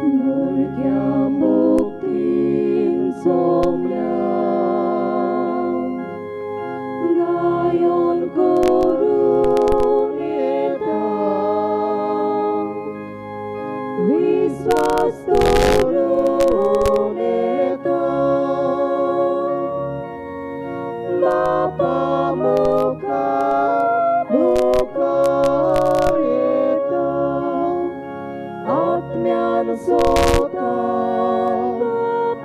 भुरग्यां भक्तीन सोमल्या गायन करून येता विस्वास दवरून येता बापा मुखार मुखार येता आत्म्यान सोतान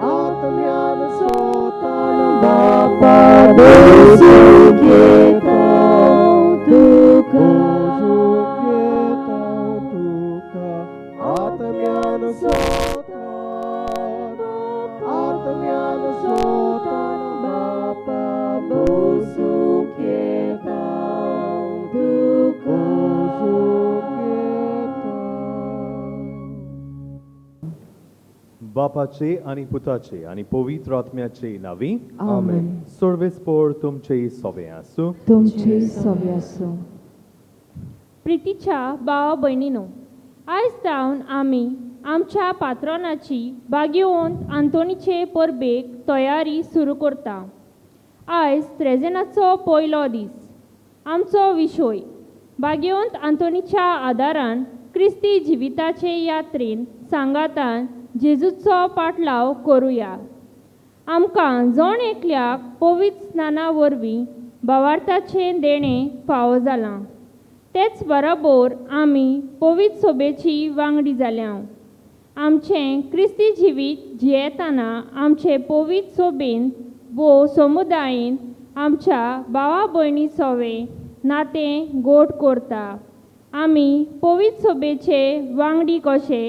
आत्म्यान सोतान बापा बसूंक येता तुका येता तुका आत्म्यान सोतान आत्म्यान सोतान बापा बसूंक येता तुका येता. बापाचे आनी पुताचे आनी पवित्र आत्म्याचे नावी आमेन. सर्वेस्पोर तुमचे सोबे आसूं. तुमचे सवे आसूं. प्रितीच्या भावा भयणीनो, आयज जावन आमी आमच्या पात्रानाची बागेवंत आंतोनीचे परबेक तयारी सुरू करता. आयज त्रेजेनाचो पयलो दीस. आमचो विशय बागेवंत आंतोनीच्या आदारान क्रिस्ती जिविताचे यात्रेन सांगातान जेजूचो पाटलाव करुया. आमकां जण एकल्याक पवित्र स्नाना वरवीं भावार्थाचें देणें फावो जालां. तेच बरोबर आमी पवित्र सोबेची वांगडी जाल्या. आमचें क्रिस्ती जिवीत जियेतना आमचे पवित्र सोबेन वो समुदायेन आमच्या भावा भयणी सोवे नातें गोड करता. आमी पवित्र सोबेचे वांगडी कशे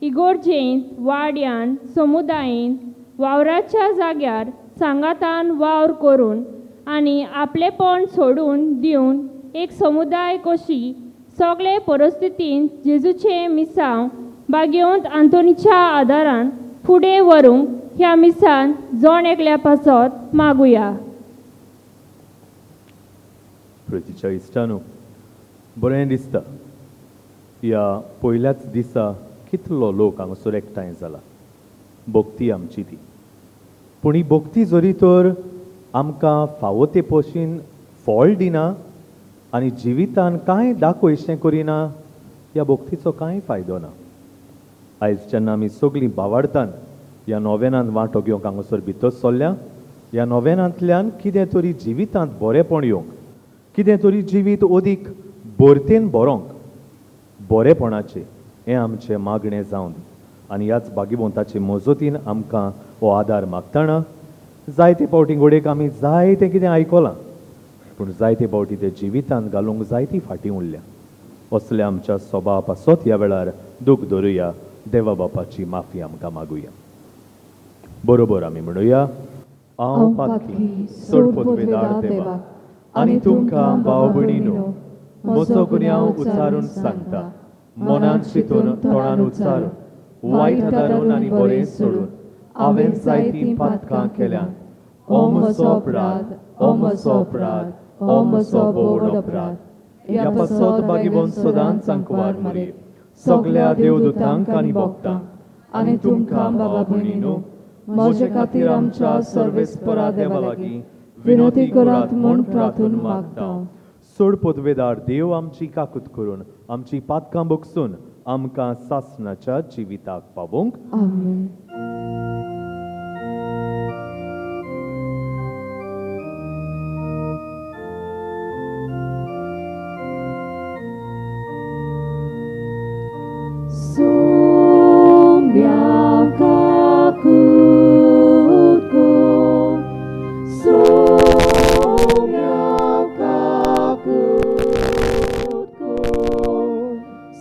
इगोर्जेंत, वाड्यान, समुदायेन, वावराच्या जाग्यार सांगातान वावर करून आनी आपलेपण सोडून दिवन एक समुदाय कशी सगळे परिस्थितींत जेजूचें मिसांव बागेवंत आंतोनीच्या आदारान फुडें व्हरूंक ह्या मिसान जण एकल्या पासत मागुया. प्रितीच्या इश्टानू, बरें दिसता ह्या पयल्याच दिसा कितलो लोक हांगासर एकठांय जाला. भक्ती आमची ती, पूण ही भक्ती जरी तर आमकां फावो ते पशीन फळ दिना आनी जिवितान कांय दाखयशें करिना, ह्या भक्तीचो कांय फायदो ना. आयज जेन्ना आमी सगळीं भावार्थान ह्या नोवेनान वांटो घेवंक हांगासर भितर सरल्या, ह्या नोवेनांतल्यान कितें तरी जिवितांत बरेंपण येवंक, कितें तरी जिवीत अदीक भरतेन बरोवंक, बरेपणाचें हें आमचें मागणें जावन दी. आनी ह्याच भागीवंताचे मजतीन आमकां हो आदार मागतना जायते फावटी घडयेक आमी जायतें कितें आयकलां, पूण जायते फावटी तें जिवितांत घालूंक जायती फाटीं उरल्या. असल्या आमच्या स्वभावा पासत ह्या वेळार दूख धरुया, देवा बापाची माफी आमकां मागुया. बरोबर आमी म्हणुया, हांव पातकी चड पदवेदार देवा आनी तुमकां भाव भयणीनो म्हजो गुन्यांव उच्चारून सांगता, मनान चिंतून तोंडान उच्चारून, वायट हातारून आनी बरें सोडून हांवें जायतीं पातकां केल्यात. ओ म्हजो अपराध, ओ म्हजो अपराध, ओ म्हजो भोव अपराध. ह्या पासत बागीबोन सदांच आंकवार मरे सगल्या देवदूतांक आनी भक्तांक आनी तुमकां बाबा भयणीनो म्हजे खातीर आमच्या सर्वेस्परा देवा लागीं विनोती करात म्हूण प्रार्थून मागता. सोड पदवेदार देव आमची काकूत करून आमची पातकां बगसून आमकां सासणाच्या जिविताक पावोवंक. आमेन. Sombia kakutko, sombia kakutko,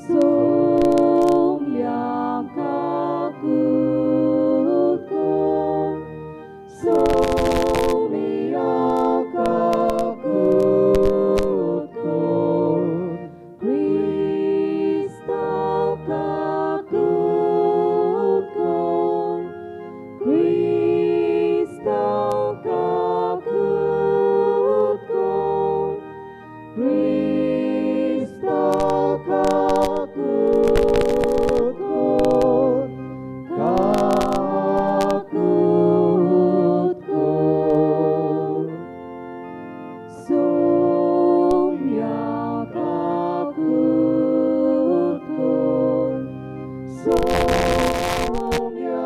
sombia kakutko. Somya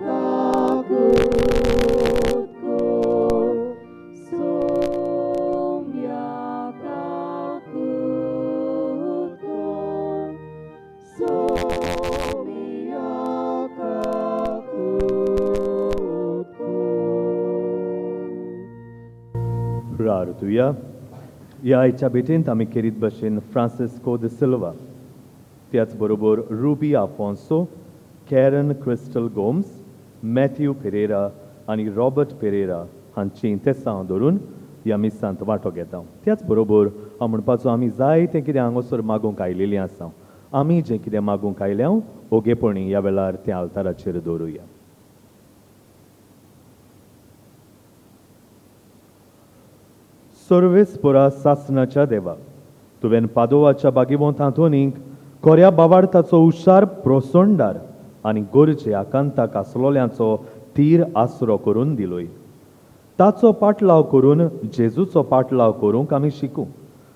kakut ko, Somya kakut ko, Somya kakut ko. प्रार्थुया. ह्या आयच्या भेटेंत आमी खेरीत भशेन फ्रांसिस्को the Silva, त्याच बरोबर Ruby Afonso, Karen Crystal Gomes, Matthew Pereira आनी रॉबर्ट पेरेरा हांची इंतेसांव धरून ह्या मिसांत वांटो घेता. त्याच बरोबर हांव म्हणपाचो आमी जायतें कितें हांगासर मागूंक आयलेलीं आसा. आमी जें कितें मागूंक आयल्या ओगेपणी ह्या वेळार तें आल्ताराचेर दवरुया. सर्वेस्पोरा सासनाच्या देवा, तुवें पादोवाच्या बागेवंत आंतोनीक कोऱ्या बावार्थाचो हुशार प्रोसोंडार आनी गरजे आकांताक आसलोल्यांचो तीर आसरो करून दिलोय. ताचो पाटलाव करून जेजूचो पाटलाव करूंक आमी शिकूं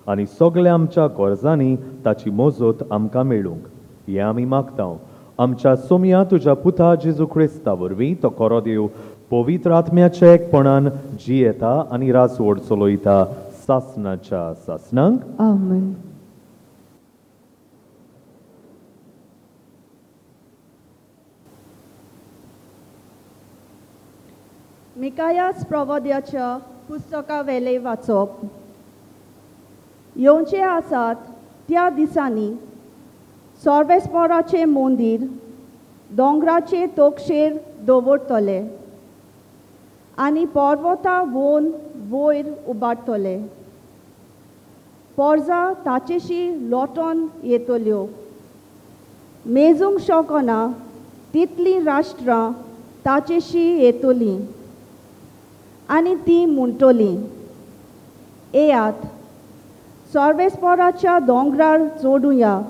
आनी सगल्या आमच्या गरजांनी ताची मजत आमकां मेळूंक हें आमी मागता. आमच्या सोमया तुज्या पुता जेजू क्रिस्ता वरवीं तो खरो देव पवित्र आत्म्याच्या एकपणान जियेता आनी राजवड चलयता सासनाच्या सासनांक. आमेन. मिकायास प्रवोद्याच्या पुस्तका वेले वाचप. येवचे आसात त्या दिसांनी सर्वेस्पोराचें मंदीर दोंगराचे तोक्षेर दवरतले आनी पर्वता वोन वयर उबारतले. पोरजा ताचेशी लोटोन येतल्यो, मेजूंक शकना तितलीं राष्ट्रां ताचेशी येतलीं आनी तीं म्हणटलीं, येयात सर्वेस्पोराच्या दोंगरार चडुया,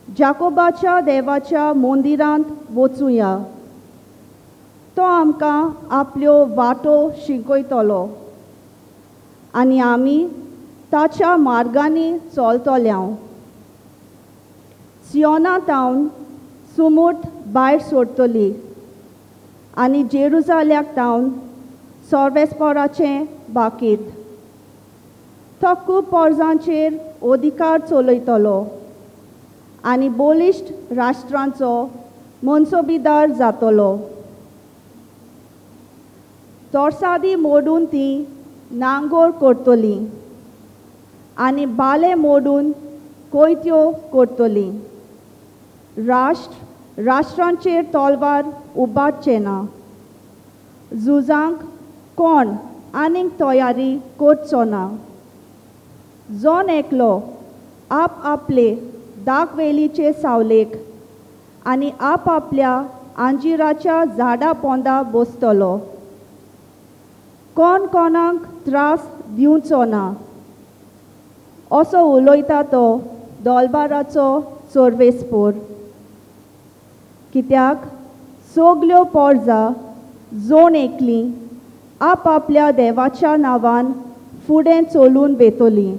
जाकोबाच्या देवाच्या मंदिरांत वचुया. तो आमकां आपल्यो वाटो शिकयतलो आनी आमी ताच्या मार्गांनी चलतल्या. सियोना तावन सुमूर्त भायर सोडटली आनी जेरुजाल्याक तावन सर्वेस्पोराचें बाकीत. तो खूब पोरजांचेर अधिकार चलयतलो आनी बलिश्ट राष्ट्रांचो मनसोबीदार जातलो. तरसादी मोडून ती नांगोर करतली आनी बाले मोडून कोयत्यो करतली. राष्ट्र राष्ट्रांचेर तलवार उबारचें ना, झुजांक कोण आनीक तयारी करचो ना. जण एकलो आप आपले दागवेलीचे सावलेक आनी आप आपल्या अंजिराच्या झाडा पोंदा बसतलो. कोण कोणाक त्रास दिवचो ना, असो उलयता तो दोलबाराचो सर्वेस्पोर. कित्याक सगल्यो पोरजा जोण एकली आप आपल्या देवाच्या नांवान फुडें चलून वेतली,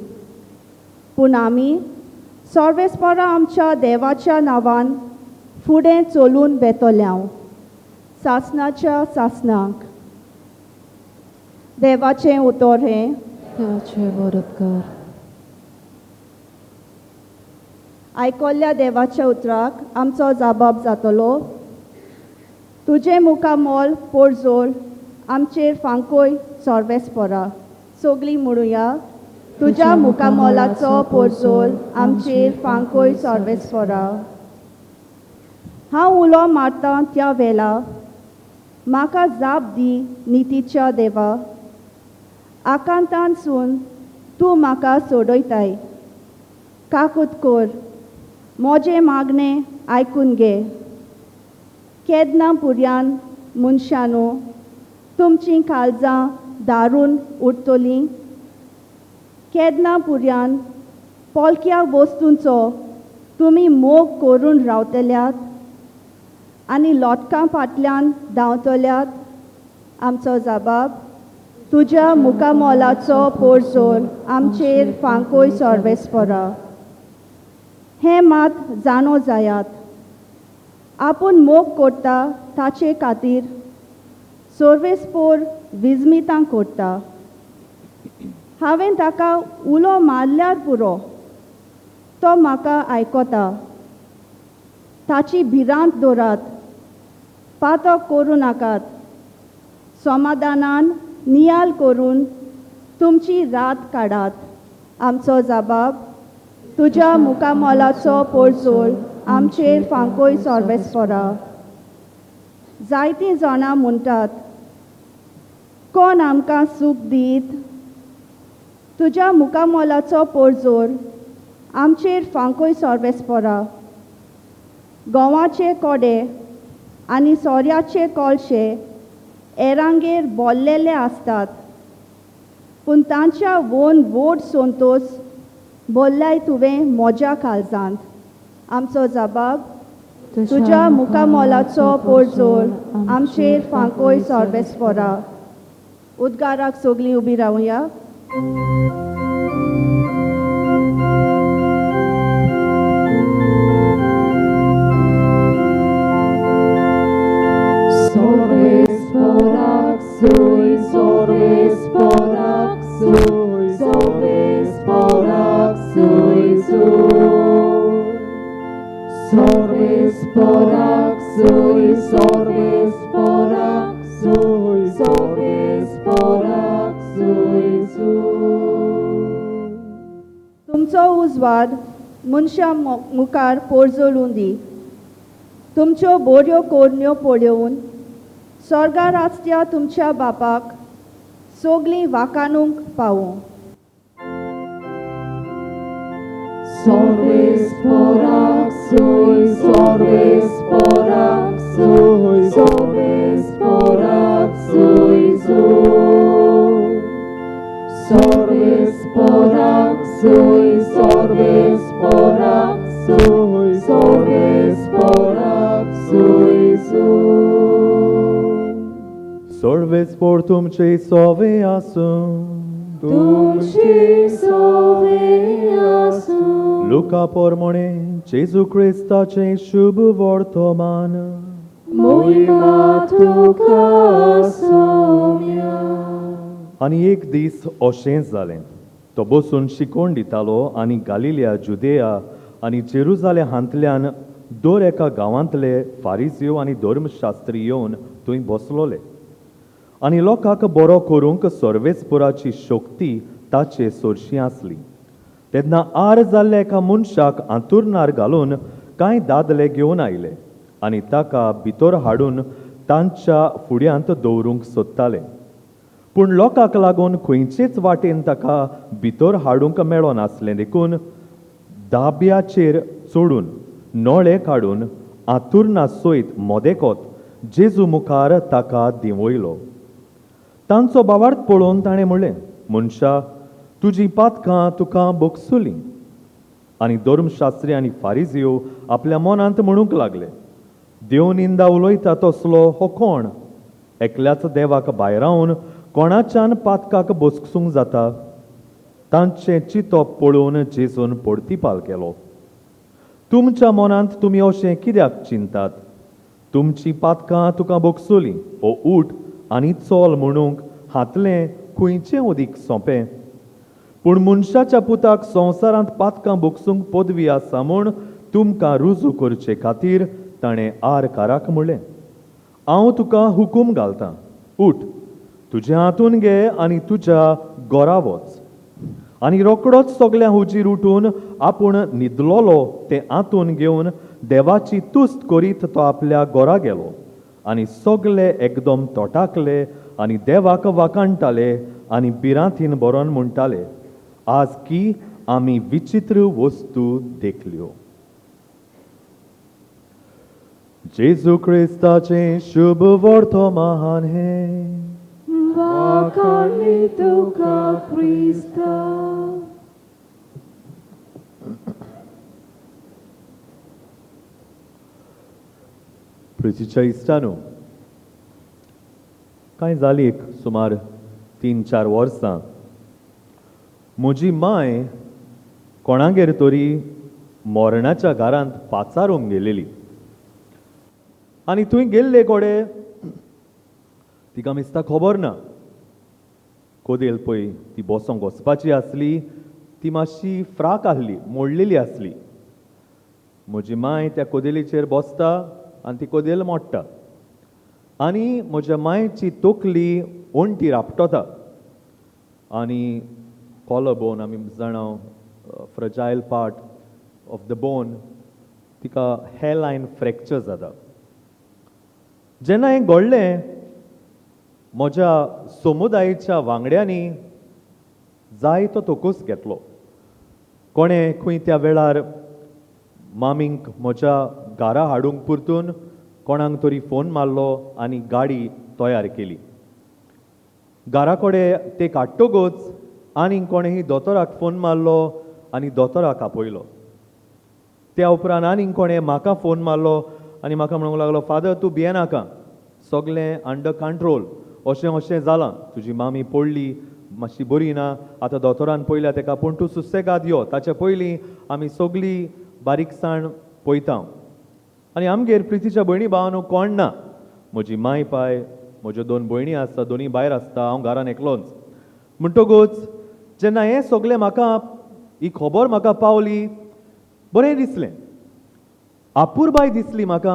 पूण आमी सर्वेस्पोरा आमच्या देवाच्या नांवान फुडें चलून वेतल्या सासनाच्या सासनाक. देवाचें उतर हें. देवाचें बरोबकार. आयकल्ल्या देवाच्या उतराक आमचो जाबाब जातलो. तुजें मुखामोल पोरजोर आमचेर फांकोय सर्वेस्पोरा. सगळीं म्हणुया, तुज्या मुखामोलाचो पोरजोर आमचेर फांकोय सर्वेस्पोरा. हांव उलो मारतां त्या वेळा म्हाका जाप दी नितीच्या देवा. आकांतानसून तूं म्हाका सोडयताय. काकूत कर, म्हजें मागणें आयकून घे. केदना पुर्यान मनशानो तुमचीं काळजां दारून उरतलीं? केदना पुर्यान पोलक्या वस्तूंचो तुमी मोग करून रावतल्यात आनी लोटकां फाटल्यान धांवतल्यात? आमचो जबाब, तुज्या मुखामोलाचो पोरजोर आमचेर फांकोय सर्वेस्पोरा. हें मात जाणो जायात, आपूण मोग करता ताचे खातीर सर्वेस्पोर विजमितां करता. हांवें ताका उलो मारल्यार पुरो, तो म्हाका आयकता. ताची भिरांत दवरात, पातक करूं नाकात. समाधानान नियाल करून तुमची रात काडात. आमचो जबाब तुज्या मुखामोलाचो पोरजोळ आमचेर फांकोय सर्वेस्पोरा. जायतीं जाणां म्हणटात, कोण आमकां सूख दीत? तुज्या मुखामोलाचो पोरजोर आमचेर फांकोय सर्वेस्पोरा. गोवाचे कोडे आनी सोऱ्याचे कोळशे एरांगेर बोल्लेले आसतात, पूण तांच्या वोन व्हड संतोश बोल्लाय तुवें म्हज्या काळजांत. आमचो जबाब तुज्या मुखामोलाचो पोरजोर आमचेर फांकोय सर्वेस्पोरा. उद्गाराक सगळीं उबी रावया. तुमचो उजवाड मनशां मुखार पोरजोळूं दी. तुमच्यो बऱ्यो करण्यो पळोवन स्वर्गार आसत्या तुमच्या बापाक सगळीं वाखाणूंक पावूं. सर्वेस्पोराक सुय, सर्वेस्पोराक सुय, सर्वेस्पोराक सुय सुय. सर्वेस्पोराक सुय, सर्वेस्पोराक सुय, सर्वेस्पोराक सुय सुय. सर्वेस्पोर तुमचे सोवे आसूं. तुमचे सोवे आसूं. लुका पोरमोणे जेजू क्रिस्ताचें शुभ वर्तमान. मोहिमा तुका सोम्या. आनी एक दीस अशेंच जालें, तो बसून शिकोवन दितालो आनी गालिलिया, जुदेया आनी जेरुजाले हांतल्यान दर एका गांवांतले फारिजियो आनी धर्मशास्त्री येवन थंय बसलोले आनी लोकांक बरो करूंक सर्वेस्पोराची शक्ती ताचे सरशी आसली. तेन्ना आर जाल्ल्या एका मनशाक आंतुरणार घालून कांय दादले घेवन आयले आनी ताका भितर हाडून तांच्या फुड्यांत दवरूंक सोदताले. पूण लोकांक लागून खंयचेच वाटेन ताका भितर हाडूंक मेळनासलें, देखून दाब्याचेर चडून नळे काडून आतुरना सयत मदेकोत जेजू मुखार ताका दिवयलो. तांचो बावार्थ पळोवन ताणें म्हणलें, मनशा, तुजी पातकां तुका भोगसुलीं. आनी धर्मशास्त्री आनी फारिजियो आपल्या मनांत म्हणूंक लागले, देव निंदा उलयता तसलो हो कोण? एकल्याच देवाक भायरावन कोणाच्यान पातकाक बससूंक जाता? तांचें चिंतप पळोवन जेजून परतिपाल केलो, तुमच्या मनांत तुमी अशें कित्याक चिंतात? तुमचीं पातकां तुका भोगसुलीं, ओ उठ आनी चल म्हणूंक हातलें खंयचें उदीक सोंपें? पूण मनशाच्या पुताक संवसारांत पातकां भोगसूंक पदवी आसा म्हूण तुमकां रुजू करचे खातीर ताणें आरकाराक म्हणलें, हांव तुका हुकूम घालतां, उठ, तुजें हातून घे आनी तुज्या घरा वच. आनी रोकडोच सगळ्यां हुजीर उठून आपूण न्हिदलोलो तें हातून घेवन देवाची तुस्त करीत तो आपल्या घरा गेलो. आनी सगळे एकदम तोटाकले आनी देवाक वाखाणटाले आनी भिरांतीन भरोन म्हणटाले, आज की आमी विचित्र वस्तू देखल्यो. जेजू क्रिस्ताचें शुभ वर्तमान हें. वाखाणली तुका क्रिस्ता. प्रितीच्या इश्टानो, कांय जाली एक सुमार 3-4 वर्सां म्हजी मांय कोणागेर तरी मरणाच्या घरांत पाचारूंक गेलेली. आनी थंय गेल्ले कडेन तिका मिस्ता खबर ना, कदेल पळय ती बसोंक वचपाची आसली, ती मातशी फ्राक आसली, मोडलेली आसली. म्हजी मांय त्या कदेलीचेर बसता आनी ती कदेल मोडटा आनी म्हज्या मांयची तकली वण्टी रापटता आनी कॉलर बोन, आमी जाणा fragile part of the bone, तिका हेलायन फ्रॅक्चर जाता. जेन्ना हें घडलें म्हज्या समुदायेच्या वांगड्यांनी जायतो तोकोस घेतलो. कोणें खंय त्या वेळार मामींक म्हज्या घरा हाडूंक परतून कोणाक तरी फोन मारलो आनी गाडी तयार केली. घरा कडेन ते काडटकूच आनीक कोणेंय दोतोराक फोन मारलो आनी दोतोराक आपयलो. त्या उपरांत आनीक कोणें म्हाका फोन मारलो आनी म्हाका म्हणूंक लागलो, फादर तूं भियेनाका, सगळें अंडर कंट्रोल, अशें अशें जालां, तुजी मामी पडली, मातशी बरी ना, आतां दोतोरान पळयल्या तेका, पूण तूं सुसेगाद यो, ताचे पयलीं आमी सगळीं बारीकसाण पळयता. आनी आमगेर प्रितीच्या भयणी भावानू कोण ना, म्हजी माय पाय, म्हज्यो दोन भयणी आसता, दोनी भायर आसता, हांव घरान एकलोच. म्हणटकूच जेन्ना हें सगळें म्हाका ही खबर म्हाका पावली, बरें दिसलें, अपुरबाय दिसली म्हाका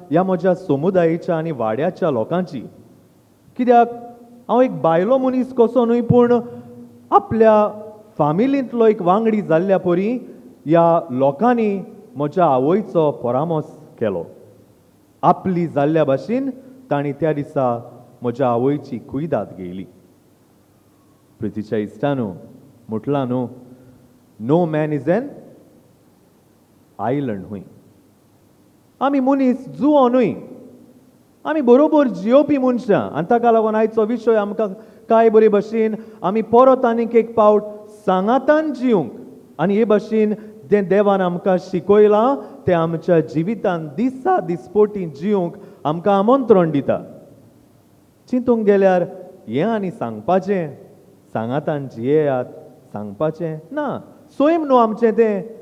ह्या म्हज्या समुदायेच्या आनी वाड्याच्या लोकांची. कित्याक हांव एक बायलो मनीस कसो न्हय, पूण आपल्या फामिलींतलो एक वांगडी जाल्ल्या परी ह्या लोकांनी म्हज्या आवयचो परामर्श केलो. आपली जाल्ल्या भाशेन तांणी त्या दिसा म्हज्या आवयची कुयदाद घेयली. प्रितीच्या इश्टानू, म्हटलां न्हू, no man is an island. हुंय आमी मनीस जुवो न्हय, आमी बरोबर जियोवपी मनशां. आनी ताका लागून आयचो विशय आमकां काय बरे भशेन आमी परत आनीक एक पावट सांगातान जिवंक आनी हे भशेन जें देवान आमकां शिकयलां तें आमच्या जिवितान दिसा दिसपोटी जिवंक आमकां आमंत्रण दिता. चिंतूंक गेल्यार हें आनी सांगपाचें, सांगातान जियेयात सांगपाचें ना, सैम न्हू आमचें तें.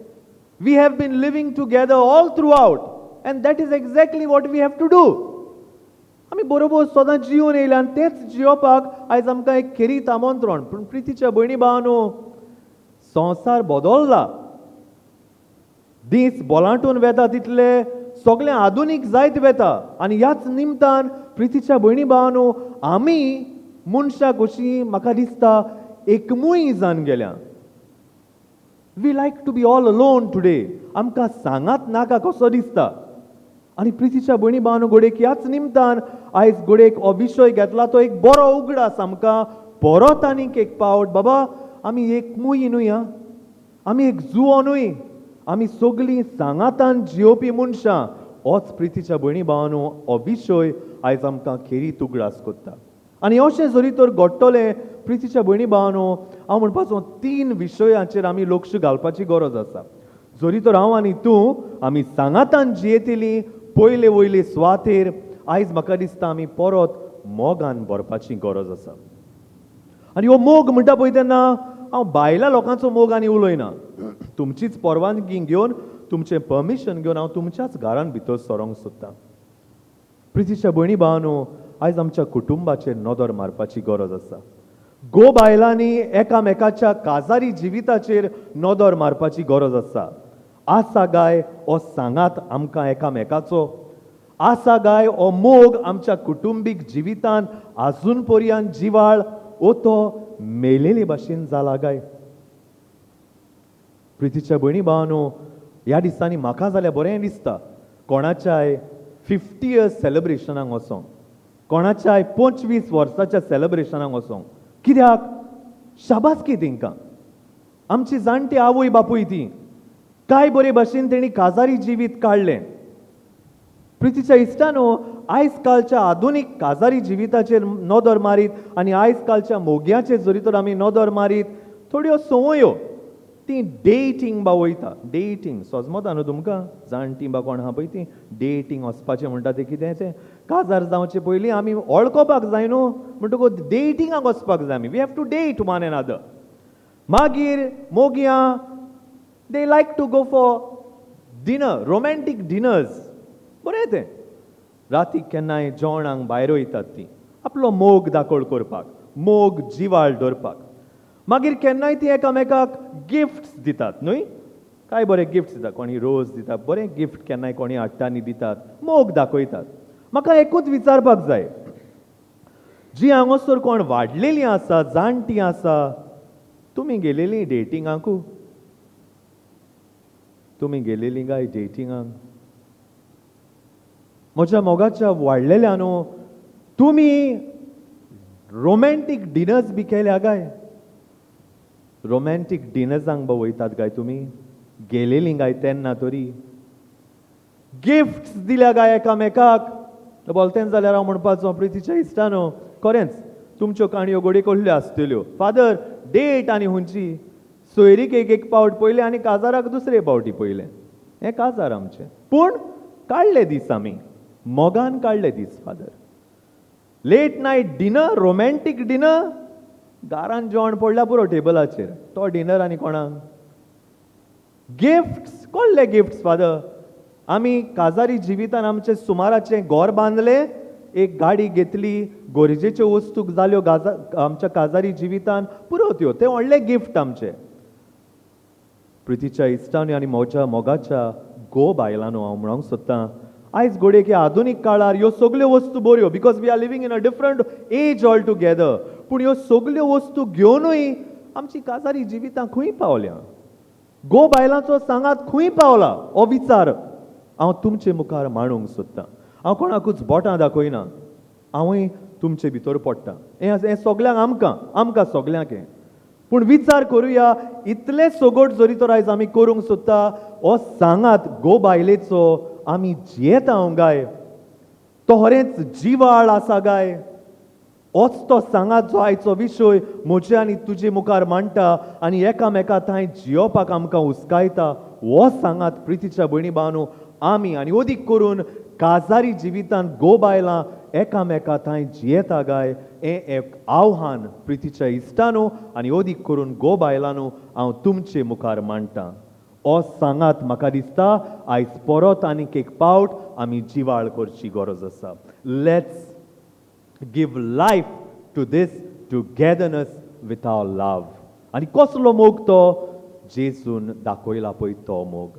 We have been living together all throughout and that is exactly what we have to do. आमी बरोबर सदां जिवन येयल्या आनी तेंच जियोवपाक आयज आमकां एक खेरीत आमंत्रण. पूण प्रितीच्या भयणी भावानू, संवसार बदल्ला, दीस बोलांटून वेता तितले सगळें आधुनीक जायत वेता. आनी ह्याच निमतान प्रितीच्या भयणी भावानू, आमी मनशां कशीं म्हाका दिसता एकमूय जावन गेल्या. We like to be all alone today. आमकां सांगात नाका कसो दिसता. आनी प्रितीच्या भयणी भावानू, घडयेक ह्याच निमतान आयज घडयेक हो विशय घेतला तो एक बरो उगडास आमकां परत आनीक एक पावट, बाबा आमी एकमूय न्हय, आं, आमी एक जुवो न्हय, आमी सगळीं सांगातान जियोवपी मनशां. होच प्रितीच्या भयणी भावानू हो विशय आयज आमकां खेरीत उगडास करता. आनी अशें जरी तर घडटलें प्रितीच्या भयणी भावानू, हांव म्हणपाचो तीन विशयांचेर आमी लक्ष घालपाची गरज आसा. जरी तर हांव आनी तूं आमी सांगातान जियेतली पयले वयले सुवातेर आयज म्हाका दिसता आमी परत मोगान भरपाची गरज आसा. आनी हो मोग म्हणटा पळय तेन्ना हांव बायल्या लोकांचो मोग आनी उलयना, तुमचीच परवानगी घेवन तुमचें परमिशन घेवन हांव तुमच्याच घरान भितर सरोंक सोदतां. प्रितीच्या भयणी भावानू, आयज आमच्या कुटुंबाचेर नदर मारपाची गरज आसा. गो बायलांनी एकामेकाच्या काजारी जिविताचेर नदर मारपाची गरज आसा. आसा गाय हो सांगात आमकां एकामेकाचो, आसा गाय हो मोग आमच्या कुटुंबीक जिवितान आजून पर्यंत जिवाळ ओ तो मेलेले भाशेन जाला गाय. प्रितीच्या भयणी भावानू, ह्या दिसांनी म्हाका जाल्यार बरें दिसता कोणाच्याय 50 इयर्स सेलेब्रेशनाक वचोंक, कोणाच्याय 25 वर्साच्या सेलेब्रेशनाक वचोंक. कित्याक शाबासकी तेंकां, आमची जाणटी आवय बापूय ती काय बरे भाशेन तेणी काजारी जिवीत काडलें. प्रितीच्या इश्टानो, आयज कालच्या आधुनीक काजारी जिविताचेर नदर मारीत आनी आयज कालच्या मोग्याचेर जरी तर आमी नदर मारीत, थोड्यो संवयो ती डेटींग बा वयता. डेटींग सजमता न्हू तुमकां, जाणटी बा कोण आहा पळय ती डेटींग वचपाचें म्हणटा तें कितें तें. काजार जावचे पयलीं आमी वळखोवपाक जाय न्हू, म्हणटकूच डेटिंगाक वचपाक जाय आमी. We have to date one another. मागीर मोगयां they like to go for dinner, romantic dinners, बरें तें. राती केन्नाय जेवणाक भायर वयतात ती आपलो मोग दाखोळ करपाक, मोग जिवाळ दवरपाक. मागीर केन्नाय ती एकामेकाक गिफ्ट्स दितात न्हय, काय बरे गिफ्ट्स दितात, कोणी रोज दिता, बरें गिफ्ट केन्नाय कोणी हाडटा आनी दितात, मोग दाखयतात. म्हाका एकूच विचारपाक जाय, जी हांगासर कोण वाडलेलीं आसा, जाणटीं आसा, तुमी गेलेलीं डेटिंगाकू? तुमी गेलेलीं काय डेटिंगाक? म्हज्या मोगाच्या वाडलेल्या न्हू, तुमी रोमॅन्टीक डिनर्स बी केल्या काय? रोमॅन्टीक डिनर्सांक बी वयतात काय तुमी? गेलेलीं काय तेन्ना तरी? गिफ्ट्स दिल्या काय एकामेकाक? बोलतेन जाल्यार हांव म्हणपाचो प्रितीच्या इश्टानो, खरेंच तुमच्यो काणयो गोडे कसल्यो आसतल्यो. फादर डेट आनी हुंची सोयरीक एक एक पावट पयलें आनी काजाराक दुसरे पावटी पयलें, हें काजार आमचें. पूण काडले दीस आमी मोगान काडले दीस father. Late night dinner, romantic dinner, घरान जेवण पडल्या पुरो टेबलाचेर, तो डिनर आनी कोणाक गिफ्ट्स? कसले गिफ्ट्स फादर? आमी काजारी जिवितान आमचें सुमाराचें घर बांदलें, एक गाडी घेतली, गरजेच्यो वस्तू जाल्यो गाजा आमच्या काजारी जिवितान पुरो त्यो, तें व्हडलें गिफ्ट आमचें. प्रितीच्या इश्टांनी आनी म्हज्या मोगाच्या गो बायलांनो, हांव म्हणूंक सोदतां आयज घडये की आधुनीक काळार ह्यो सगल्यो वस्तू बऱ्यो, because we are living in a different age altogether. पूण ह्यो सगल्यो वस्तू घेवनूय आमची काजारी जिवितां खंय पावल्या? गो बायलांचो सांगात खंय पावला? हो विचार हांव तुमचे मुखार मांडूंक सोदतां. हांव कोणाकूच बोटां दाखयना, हांवूय तुमचे भितर पडटा. हें सगल्यांक, आमकां आमकां सगल्यांक हें. पूण विचार करुया, इतलें सगट जरी तर आयज आमी करूंक सोदता, हो सांगात गो बायलेचो आमी जियेता गाय, तो खरेंच जिवाळ आसा गाय? होच तो सांगात जो आयचो विशय म्हजे आनी तुजे मुखार मांडटा आनी एकामेका थंय जियोवपाक आमकां हुस्कायता. हो सांगात प्रितीच्या भयणी भावनो आमी आनी अदीक करून काजारी जिवितान गो बायलां एकामेका थंय जियेता गाय, हें एक आव्हान प्रितीच्या इश्टानो आनी अदीक करून गो बायलांनो हांव तुमचे मुखार मांडटा. हो सांगात म्हाका दिसता आयज परत आनीक एक पावट आमी जिवाळ करची गरज आसा. Let's give life to this togetherness with our love. आनी कसलो मोग तो? जेजून दाखयला पळय तो मोग.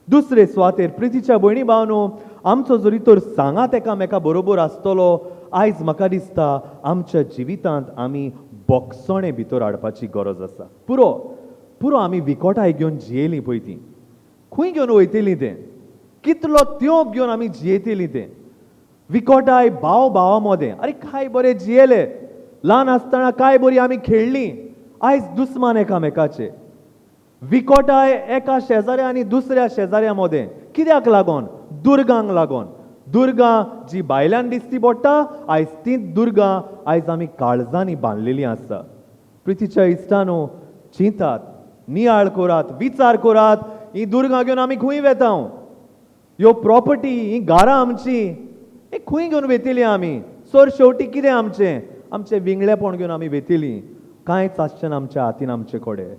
दुसरे सुवातेर प्रितीच्या भयणी भावनो, आमचो जरी तर सांगात एकामेका बरोबर आसतलो, आयज म्हाका दिसता आमच्या जिवितांत आमी बोगसणें भितर हाडपाची गरज आसा. पुरो पुरो आमी विकोटाय घेवन जियेलीं पळय ती, खंय घेवन वयतलीं तें, कितलो त्योप घेवन आमी जियेतलीं तें. विकोटाय भाव भावा मोदें, आरे काय बरें जियेले ल्हान आसतना, काय बरी आमी खेळ्ळीं, आयज दुस्मान एकामेकाचे. विकोटाय एका शेजाऱ्या आनी दुसऱ्या शेजाऱ्या मोदें, कित्याक लागोन? दुर्गांक लागोन. दुर्गां जी भायल्यान दिसती पडटा, आयज तींच दुर्गां आयज आमी काळजांनी बांदलेलीं आसा. प्रितीच्या इश्टानो, चिंतात, नियाळ करात, विचार करात, ही दुर्गां घेवन आमी खंय वेता? ह्यो प्रॉपर्टी, ही घरां आमची, हे खंय घेवन वेतली आमी? सर शेवटी कितें आमचें? आमचें विंगळेपण घेवन आमी वेतली, कांयच आसचें ना आमच्या हातीन आमचे कडेन.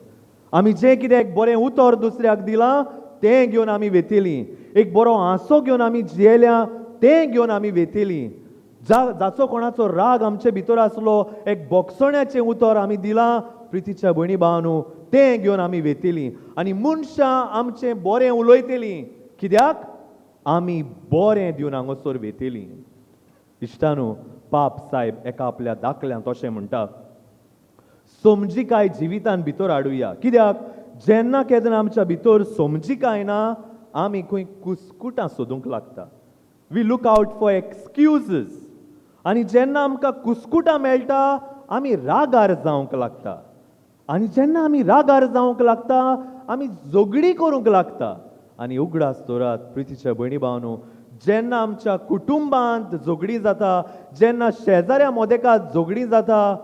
आमी जें कितें एक बरें उतर दुसऱ्याक दिलां तें घेवन आमी वेतली, एक बरो हांसो घेवन आमी जियेल्या तें घेवन आमी वेतली, जाचो कोणाचो राग आमचे भितर आसलो, एक बोगसण्याचें उतर आमी दिलां प्रितीच्या भयणी भावानू, तें घेवन आमी वेतली. आनी मनशां आमचें बरें उलयतलीं, कित्याक? आमी बरें दिवन हांगासर वेतली. इश्टानू, पाप साहेब एका आपल्या दाखल्यांत अशें म्हणटा, समजिकाय जिवितान भितर हाडुया. कित्याक? जेन्ना केन्ना आमच्या भितर समजिकाय ना, आमी खंय कुस्कुटां सोदूंक लागता. We look out for excuses. आनी जेन्ना आमकां कुस्कुटां मेळटा आमी रागार जावंक लागता, आनी जेन्ना आमी रागार जावंक लागता आमी झगडी करूंक लागता. आनी उगडास दवरात प्रितीच्या भयणी भावनो, जेन्ना आमच्या कुटुंबांत झगडी जाता, जेन्ना शेजाऱ्या मोदेकात झगडी जाता,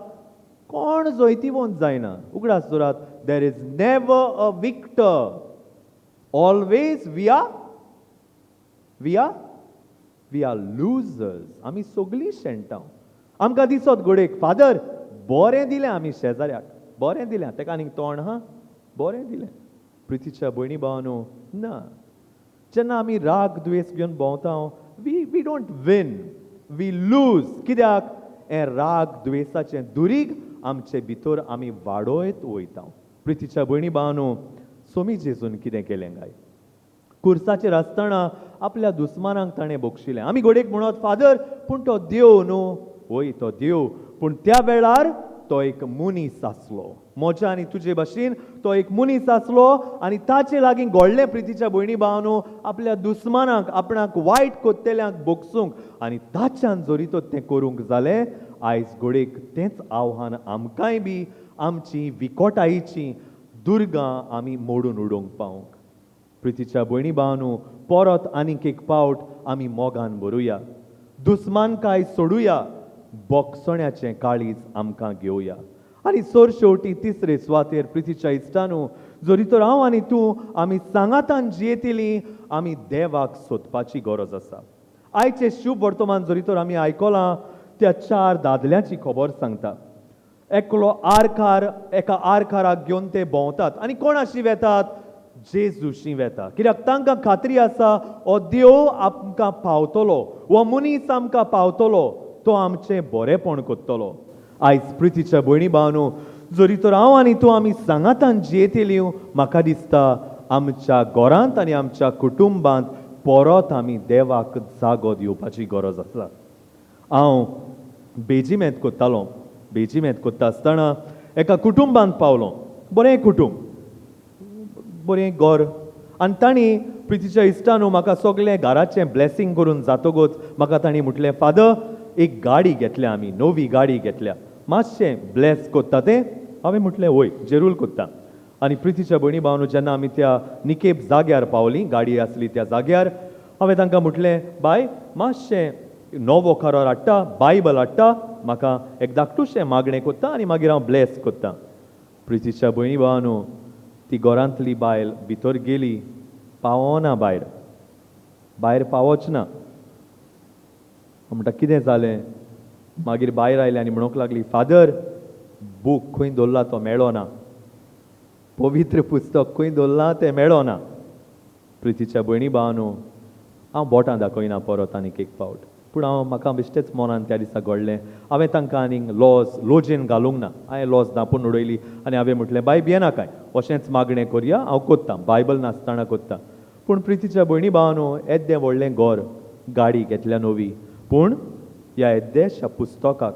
कोण जैतिवंत जायना. उगडास दवरात, there is never a victor, always we are losers. आमी सगळीं शेणटा. आमकां दिसत घडयेक, फादर बरें दिलें आमी शेजाऱ्याक, बरें दिलें तेका आनीक तोंड हा, बरें दिलें. प्रितीच्या भयणी भावानो, ना, जेन्ना आमी राग द्वेस घेवन भोंवता We we don't win, we lose. कित्याक हें राग द्वेसाचें दुरीग आमचे भितर आमी वाडयत वयता. प्रितीच्या भयणी भावांनो, सोमी जेजून कितें केलें काय? कुर्साचेर आसतना आपल्या दुस्मानांक ताणें बक्षिलें. आमी घडयेक म्हणत, फादर पूण तो देव न्हू. वय, तो देव, पूण त्या वेळार तो एक मनीस आसलो. म्हज्या आनी तुजे भाशेन तो एक मनीस आसलो आनी ताचे लागीं घडलें प्रितीच्या भयणी भावांनो, आपल्या दुस्मानाक, आपणाक वायट कोत्तेल्यांक बक्षूंक. आनी ताच्यान जरी तर तें करूंक जालें, आयज घडयेक तेंच आव्हान आमकांय बी आमची विकोटायेची दुर्गां आमी मोडून उडोवंक पावूंक. प्रितीच्या भयणी भावांनो, परत आनीक एक पावट आमी मोगान भरुया, दुस्मानकाय सोडुया, बोगसण्याचें काळीज आमकां घेवया. आनी सर शेवटी तिसरे सुवातेर प्रितीच्या इश्टानू, जरी तर हांव आनी तूं आमी सांगातान जियेतली, आमी देवाक सोदपाची गरज आसा. आयचें शुभ वर्तमान जरी तर आमी आयकलां, त्या चार दादल्यांची खबर सांगता. एकलो आरकार, एका आरकाराक घेवन ते भोंवतात आनी कोणाशी वेतात? जेजूशी वेता. कित्याक तांकां खात्री आसा, हो देव आमकां पावतलो, हो मनीस आमकां पावतलो, तो आमचें बरेंपण करतलो. आयज प्रितीच्या भयणी भावांनो, जरी तर हांव आनी तूं आमी सांगातान जियेतली, म्हाका दिसता आमच्या घरांत आनी आमच्या कुटुंबांत परत आमी देवाक जागो दिवपाची गरज आसा. हांव बेजिमेंत कोत्तालो. बेजिमेंत कोत्ता आसतना एका कुटुंबांत पावलो. बरें कुटुंब, बरें घर. आनी तांणी प्रितीच्या इश्टानू म्हाका सगळें घराचें ब्लेसींग करून जातकूच म्हाका तांणी म्हटलें, फादर एक गाडी घेतल्या आमी, नवी गाडी घेतल्या, मातशें ब्लेस कोत्ता तें? हांवें म्हटलें वय, जेरूल कोत्ता. आनी प्रितीच्या भयणी भावांनो, जेन्ना आमी त्या निकेप जाग्यार पावली, गाडी आसली त्या जाग्यार, हांवें तांकां म्हटलें, बाय मातशें नवो कारार हाडटा, बायबल हाडटा, म्हाका एक धाकटुशें मागणें कोत्ता आनी मागीर हांव ब्लेस कोत्ता. प्रितीच्या भयणी भावांनो, ती घरांतली बायल भितर गेली, पावना भायर, भायर पावच ना. म्हणटा कितें जालें? मागीर भायर आयले आनी म्हणूंक लागली, फादर बूक खंय दवरला तो मेळो ना, पवित्र पुस्तक खंय दवरलां तें मेळो ना. प्रितीच्या भयणी भावांनो, हांव बोटां दाखयना परत आनीक एक फावट, पूण हांव म्हाका बेश्टेच मनान त्या दिसा घडलें. हांवें तांकां आनीक लॉज लोजेन घालूंक ना, हांवें लॉज धांपून उडयली आनी हांवें म्हटलें, बाय भियेना कांय, अशेंच मागणें करया, हांव कोत्तां, बायबल नासतना कोत्तां. पूण प्रितीच्या भयणी भावांनो, येद्दें व्हडलें घर, गाडी घेतल्या नवी, पूण ह्या येद्देशा पुस्तकाक,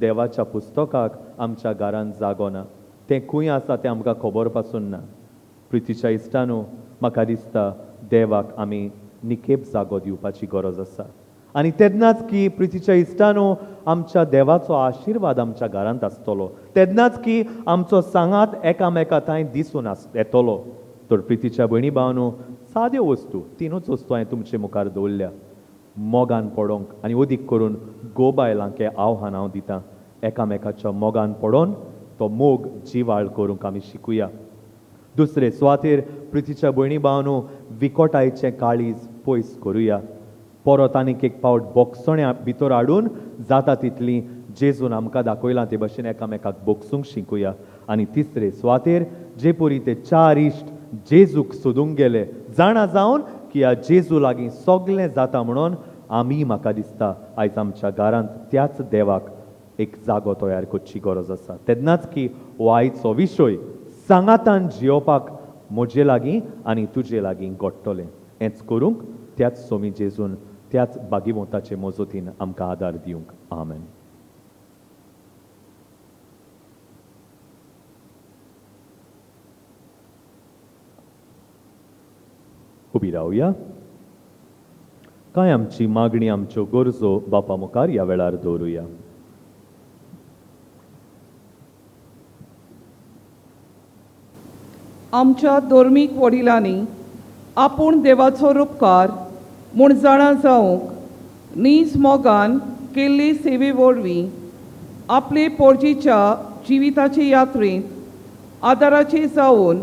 देवाच्या पुस्तकाक आमच्या घरांत जागो ना. तें खंय आसा तें आमकां खबर पासून ना. प्रितीच्या इश्टानो, म्हाका दिसता देवाक आमी निकेप जागो दिवपाची गरज आसा. आनी तेन्नाच की प्रितीच्या इश्टानो आमच्या देवाचो आशिर्वाद आमच्या घरांत आसतलो, तेन्नाच की आमचो सांगात एकामेका थंय दिसून येतलो. तर प्रितीच्या भयणी भावांनो, साद्यो वस्तू, तिनूच वस्तू हांवें तुमचे मुखार दवरल्या. मोगान पडोंक आनी अदीक करून गोबायलांक हें आव्हान हांव दितां, एकामेकाच्या मोगान पडोन तो मोग जिवाळ करूंक आमी शिकुया. दुसरे सुवातेर प्रितीच्या भयणी भावांनो, विकोटायचें काळीज पयस करुया. परत आनीक एक पावट बोगसण्या भितर हाडून जाता तितली जेजून आमकां दाखयलां ते भशेन एकामेकाक बोगसूंक शिकुया. आनी तिसरे सुवातेर जे परी ते चार इश्ट जेजूक सोदूंक गेले, जाणा जावन की ह्या जेजू लागीं सगळें जाता म्हणून, आमी म्हाका दिसता आयज आमच्या घरांत त्याच देवाक एक जागो तयार करची गरज आसा. तेन्नाच की हो आयचो विशय सांगातान जियोवपाक म्हजे लागीं आनी तुजे लागीं घडटलें. हेंच करूंक त्याच सोमी जेजून, त्याच बागीवंताचे मजतीन आमकां आदार दिवंक. आमेन. उबी रावया. कांय आमची मागणी, आमच्यो गरजो बापा मुखार ह्या वेळार दवरुया. आमच्या धर्मीक वडिलांनी आपूण देवाचो रुपकार म्हूण जाणा जावंक नीज मोगान केल्ले सेवे वरवीं आपले पोरजीच्या जिविताचे यात्रेंत आदाराचे जावन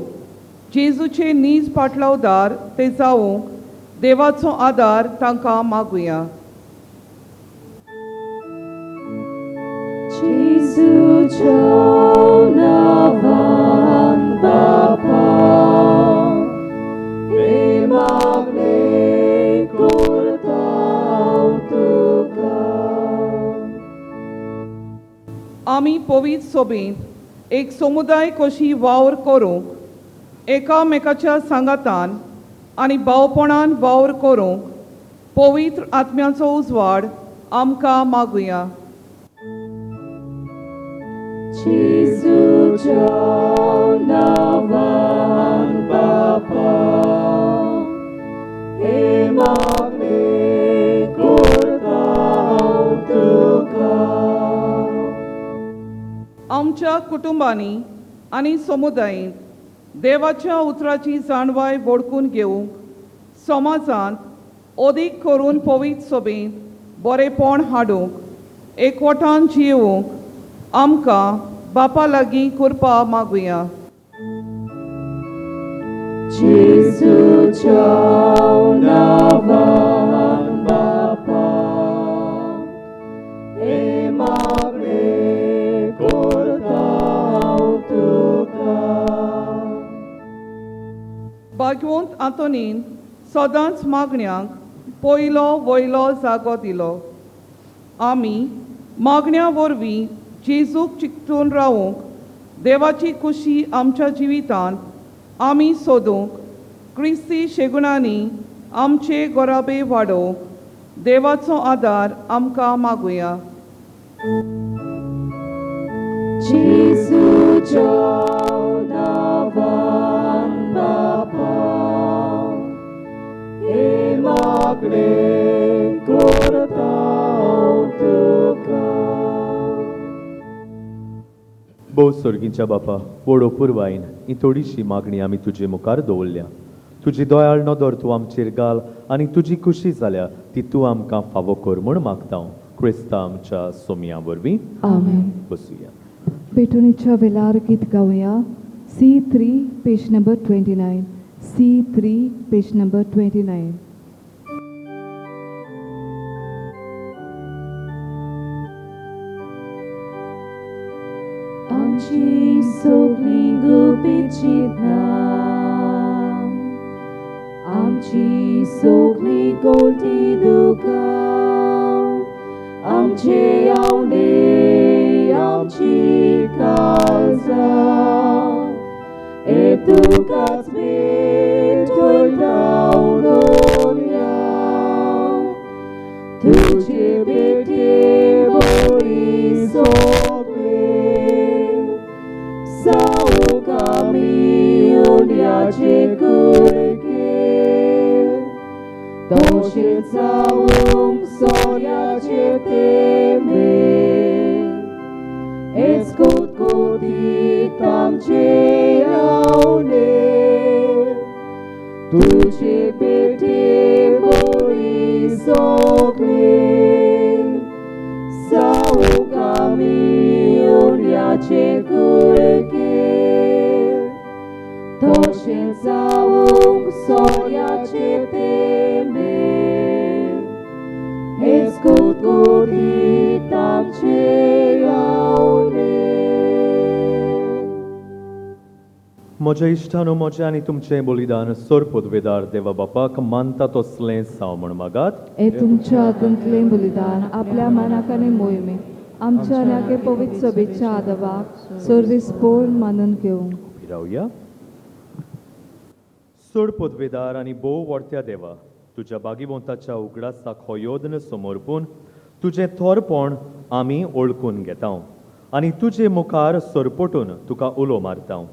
जेजूचे नीज पाटलावदार ते जावंक देवाचो आदार तांकां मागुया. जेजूच्या नांवान बापा हे मागणें करता आमी पवित्र सोबेंत एक समुदाय कशी वावर करूंक एकामेकाच्या सांगातान आनी भावपणान वावर करूंक पवित्र आत्म्याचो उजवाड आमकां मागुया. जेजूच्या नांवान बापा हे मागणें करता हांव तुका. आमच्या कुटुंबांनी आनी समुदायेंत देवाच्या उतराची जाणवाय वळखून घेवंक समाजांत अदीक करून पवित्र सोबेंत बरेपण हाडूंक एकवटान जियोवंक आमकां बापा लागीं कृपा मागुया. जेजूच्या नांवान बापा हे मागणें करता हांव तुका. भाग्यवंत आंतोनीन सदांच मागण्यांक पयलो वयलो जागो दिलो. आमी मागण्या वरवीं जेजूक चिकटून रावूंक देवाची खुशी आमच्या जिवितांत आमी सोदूंक क्रिस्ती शेगुणांनी आमचे गोराबे वाडोवंक देवाचो आदार आमकां मागुया. जेजूच्या नांवान बापा हे मागणें करता हांव तुका. भोव सोर्गींच्या बापा, व्हड अपुरबायेन ही थोडीशी मागणी आमी तुजे मुखार दवरल्या. तुजी दयाळ नदर तूं आमचेर घाल आनी तुजी खुशी जाल्या ती तूं आमकां फावो कर म्हूण मागता हांव क्रिस्ता आमच्या सोमया वरवीं. आमेन. बसुया. पेटोणीच्या वेलार गीत गावया. C3 page number 29. C3 page number 29. आमची सगळीं गुपीत चिंतना आमची सगळीं गोल्टी दुकां आमचे आवडे आमची काळजां ए तुकाच भेटयता उलोवया तुजे भेटे बरी सगळे जावंक आमी उंड्याचे कुडके तशें जावंक सोऱ्याचे तेंबे हेच कोतकोतीत आमचे आवडे तुजे भेटे बरी सगळे जावंक आमी उंड्याचे कुडके तशें जावंक सोऱ्याचे तेंबे हेच कोतकोतीत आमचे आवडे. म्हज्या इश्टानो, म्हजें आनी तुमचें बलिदान सोर पदवेदार देवा बापाक मानता तसलें जावं म्हूण मागात. हे तुमच्या हातूंतलें बलिदान आपल्या मनाक आनी मोहिमेक आमच्या आनी पवित्र सभेच्या आदवाक सर्वीस पोर मानून घेवंक. उबी रावया. सोड पदवेदार आनी भोव व्हडत्या देवा, तुज्या बागीवंताच्या उगडासाक हो योदन समर्पून तुजें थोरपण आमी ओळखून घेता आनी तुजे मुखार सरपटून तुका उलो मारता.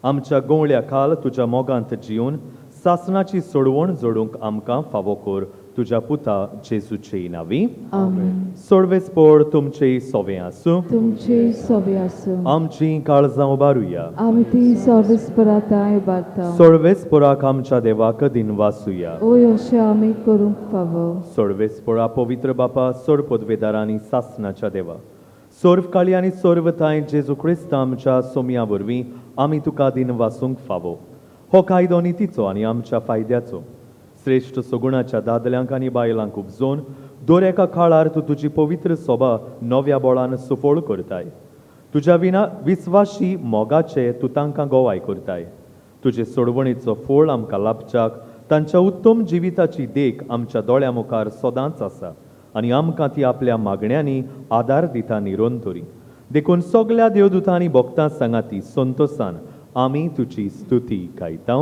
आमच्या गवळ्या खाल तुज्या मोगांत जिवन सासणाची सोडवण जोडूंक आमकां फावो कर तुज्या पुता जेजूचे नांवी. आमेन. सोडवेसपोड तुमचे सोवे आसूं. तुमचे सोवे आसूं. आमची काळजां उबारुया. आमी ती सर्वेस्पराताय उबारता. सोडवेसपोराक आमच्या देवाक दिनवासुया. ओय अशें आमी करूंक फावो. सोडवेसपोळा पवित्र बापा, सोड पदवेदार आनी सासणाच्या देवा, सर्व काळी आनी सर्वताय जेजू क्रिस्त आमच्या सोमया वरवीं आमी तुका दिनवासूंक फावो. हो कायदो नितीचो आनी आमच्या फायद्याचो. श्रेश्ठ सगुणाच्या दादल्यांक आनी बायलांक उपजोवन दर एका काळार तूं तुजी पवित्र सोबा नव्या बोळान सुफळ करताय. तुज्या विना विस्वाशी मोगाचे तूं तांकां गोवाय करताय. तुजे सोडवणीचो फोळ आमकां लाभच्याक तांच्या उत्तम जिविताची देख आमच्या दोळ्या मुखार सदांच आसा आनी आमकां ती आपल्या मागण्यांनी आदार दिता निरंतरी. देखून सगल्या देवदूतांनी भक्तां सांगाती संतोसान आमी तुजी स्तुती गायता.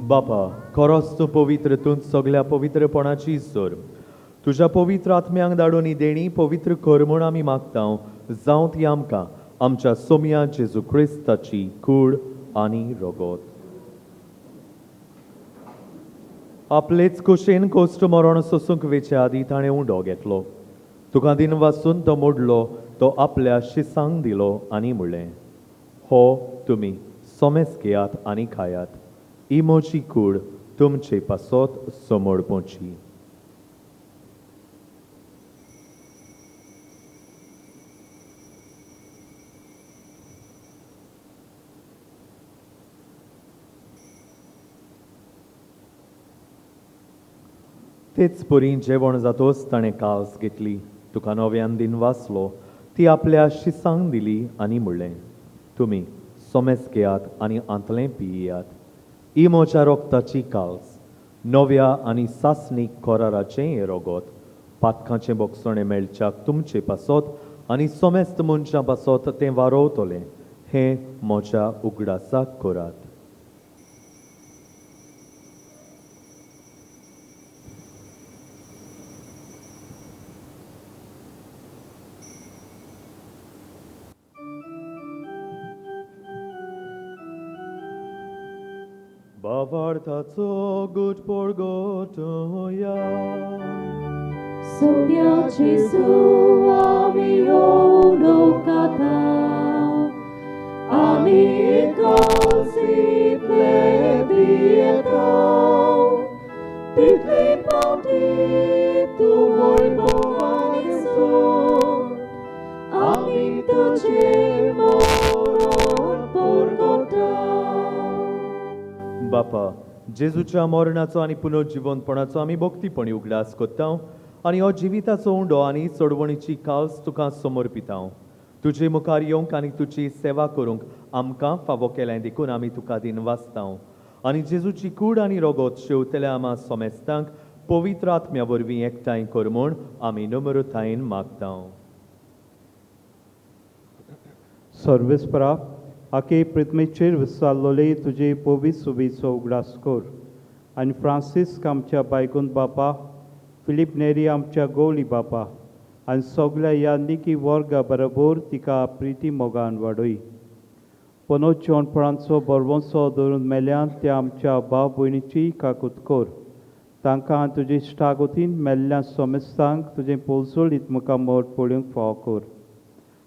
बापा, खरोच तूं पवित्र, तूं सगल्या पवित्रपणाची जोर. तुज्या पवित्र आत्म्यांक धाडून ही देणी पवित्र कर म्हूण आमी मागता. जावं ती आमकां आमच्या सोमया जेजू क्रिस्ताची कूड आनी रगत. आपलेच कुशेन कोश्ट मरण सोसूंक वेचे आदी ताणें उंडो घेतलो. तुका दिन वासून तो मोडलो, तो आपल्या शिसांक दिलो आनी म्हणलें, हो तुमी सोमेस घेयात आनी खायात. ही म्हजी कूड तुमचे पासत समर्पची. तेच परी जेवण जातोच ताणें काल्स घेतली, तुका नव्यान दिन वाचलो, ती आपल्या शिसांक दिली आनी म्हणलें, तुमी सोमेस घेयात आनी आंतलें पियात. ही म्हज्या रोगताची काल्स, नव्या आनी सासणीक कराराचें हें रगत, पातकांचें बोगसणें मेळच्याक तुमचे पासत आनी सोमेस्त मनशां पासत तें वारोवतलें. हें म्हज्या उगडासाक करात. भावार्थाचो गुट परगटया. सोम्या जेजू आमी ओलोकाता, आमी कालसीतले पियेता, तितले पावटी तूं वैभवान सोड, आमी तुजें मरण परगटा. बापा, जेजूच्या मरणाचो आनी पुनर्जिवंतपणाचो आमी भक्तीपणी उगडास करता आनी हो जिविताचो उंडो आनी चडवणीची काल्स तुका समर्पिता. तुजे मुखार येवंक आनी तुजी सेवा करूंक आमकां फावो केलें देखून आमी तुका दिन वाचता. आनी जेजूची कूड आनी रगत शेवतल्या आमा सोमेस्तांक पवित्र आत्म्या वरवीं एकठांय कर म्हूण आमी नम्रतायेन मागता. सर्वेस्परा, आके पृथ्वीचेर विसारलोले तुजे पवित्र सुबीचो उगडास कर आनी फ्रांसिस्क आमच्या बायगून बापा, फिलीप नेरी आमच्या गोवली बापा आनी सगल्या ह्या निकी वर्गा बरोबर तिका प्रिती मोगान वाडय. पनोचोणपणाचो बरवंसो धरून मेल्यान त्या आमच्या भाव भयणीची काकूत कर. तांकां तुजे इश्टागतीन मेल्ल्या सोमेस्तांक तुजें पोलसोळीत मुखार मोर पळोवंक फावो कर.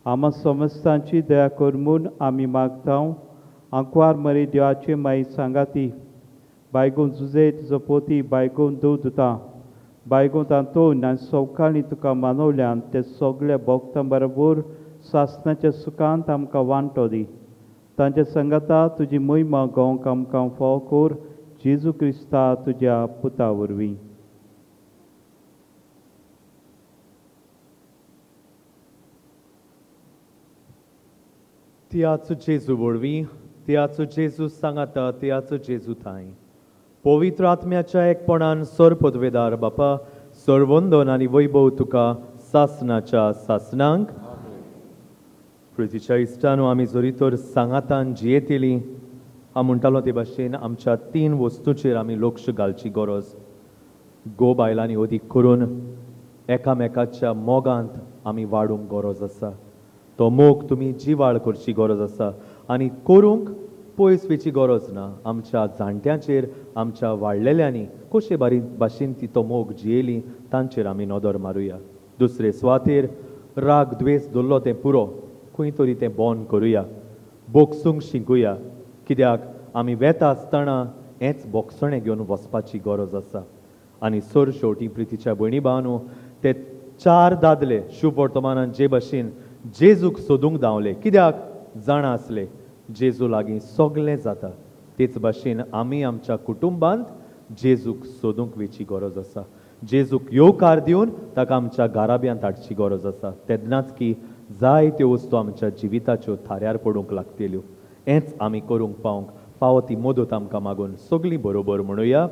आमा समस्तांची दया कर म्हूण आमी मागता. आंकवार मरी देवाचे माई सांगाती, बायगून जुजे तुजो पोती, बायगून दूद दिता, बायगून तांतून आनी सवकाळी तुका मानवल्यान ते सगल्या भक्तां बरोबर सासणाच्या सुखांत आमकां वांटो दी. तांच्या सांगाता तुजी महिमा गोवंक आमकां फावो कर, जेजू क्रिस्ता तुज्या पुता वरवीं. त्याच जेजू वरवीं, त्याच जेजू सांगाता, त्याच जेजू थांय पवित्र आत्म्याच्या एकपणान सरपदवेदार बापा, सर्वंदन आनी वैभव तुका सासनाच्या सासनांक. प्रितीच्या इश्टानो, आमी जरी तर सांगातान जियेतली हांव म्हणटालो ते भाशेन आमच्या तीन वस्तूचेर आमी लक्ष घालची गरज. गो बायलांनी अदीक करून एकामेकाच्या मोगांत आमी वाडूंक गरज आसा. तो मोग तुमी जिवाळ करची गरज आसा आनी करूंक पयस वयची गरज ना. आमच्या जाणट्यांचेर, आमच्या वाडलेल्यांनी कशे बारी भाशेन ती तो मोग जियेली तांचेर आमी नदर मारुया. दुसरे सुवातेर राग द्वेस धरलो तें पुरो, खंय तरी तें बंद करुया, बोगसूंक शिकूया. कित्याक आमी वेता आसतना हेंच बोगसणें घेवन वचपाची गरज आसा. आनी सर शेवटी प्रितीच्या भयणी भावानू, ते चार दादले शुभ वर्तमानान जे भाशेन जेजूक सोदूंक धांवले, कित्याक जाणा आसले जेजू लागीं सगळें जाता. तेच भाशेन आमी आमच्या कुटुंबांत जेजूक सोदूंक वयची गरज आसा. जेजूक येवकार दिवन ताका आमच्या घराब्यांत हाडची गरज आसा. तेन्नाच की जायत्यो वस्तू आमच्या जिविताच्यो थाऱ्यार पडूंक लागतल्यो. हेंच आमी करूंक पावंक फावो ती मदत आमकां मागून सगळीं बरोबर म्हणुया.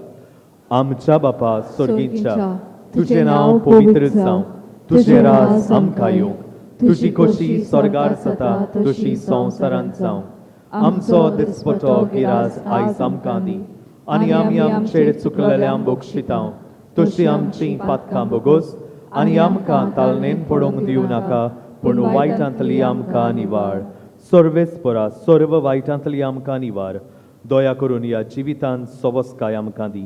आमच्या बापा सर्गींच्या, तुजें नांव पवित्र जावं, तुजें राज आमकां येवं, तुजी खोशी स्वर्गार जाता तशी संवसारांत जावं. आमचो दिसपटो गिराज आयज आमकां दी आनी आमी आमचेर चुकलेल्यांक बक्षिता तशी आमची पातकां बोगोस आनी आमकां तालनेन पडूंक दिवं नाका, पूण वायटांतली आमकां निवार. सर्वेस्परा सर्व वायटांतली आमकां निवार. दया करून ह्या जिवितांत सवस्काय आमकां दी.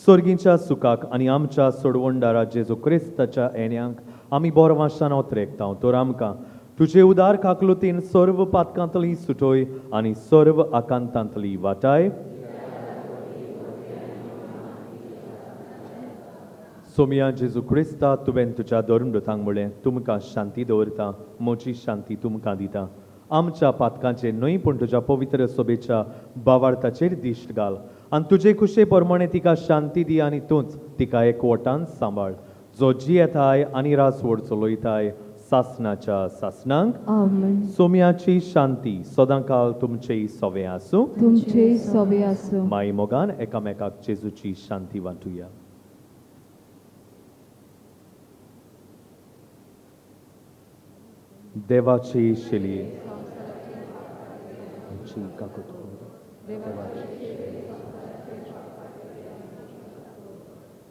सर्गीच्या सुखाक आनी आमच्या सोडवणदारा जेजू क्रिस्ताच्या येण्यांक आमी बरो वाशान ओतरेकता. तर आमकां तुजे उदार काकलुतीन सर्व पातकांतली सुटोय आनी सर्व आकांतांतली वाटाय. सोमिया जेजू क्रिस्ता, तुवें तुज्या धर्मदूतांक म्हणलें, तुमकां शांती दवरता, म्हजी शांती तुमकां दिता. आमच्या पातकांचेर न्हय पूण तुज्या पवित्र सभेच्या बावार्थाचेर दिश्ट घाल आनी तुजे खुशे प्रमाणे तिका शांती दी आनी तूंच तिका एकवटान सांबाळ, जो जियेताय आनी राजवड चलयताय सासनाच्या सासनांक. आमेन. सोम्याची शांती सदांकाल तुमचेय सवे आसूं. तुमचेय सवे आसूं. माई मोगान एकामेकाक जेजूची शांती वांटुया. देवाची शेली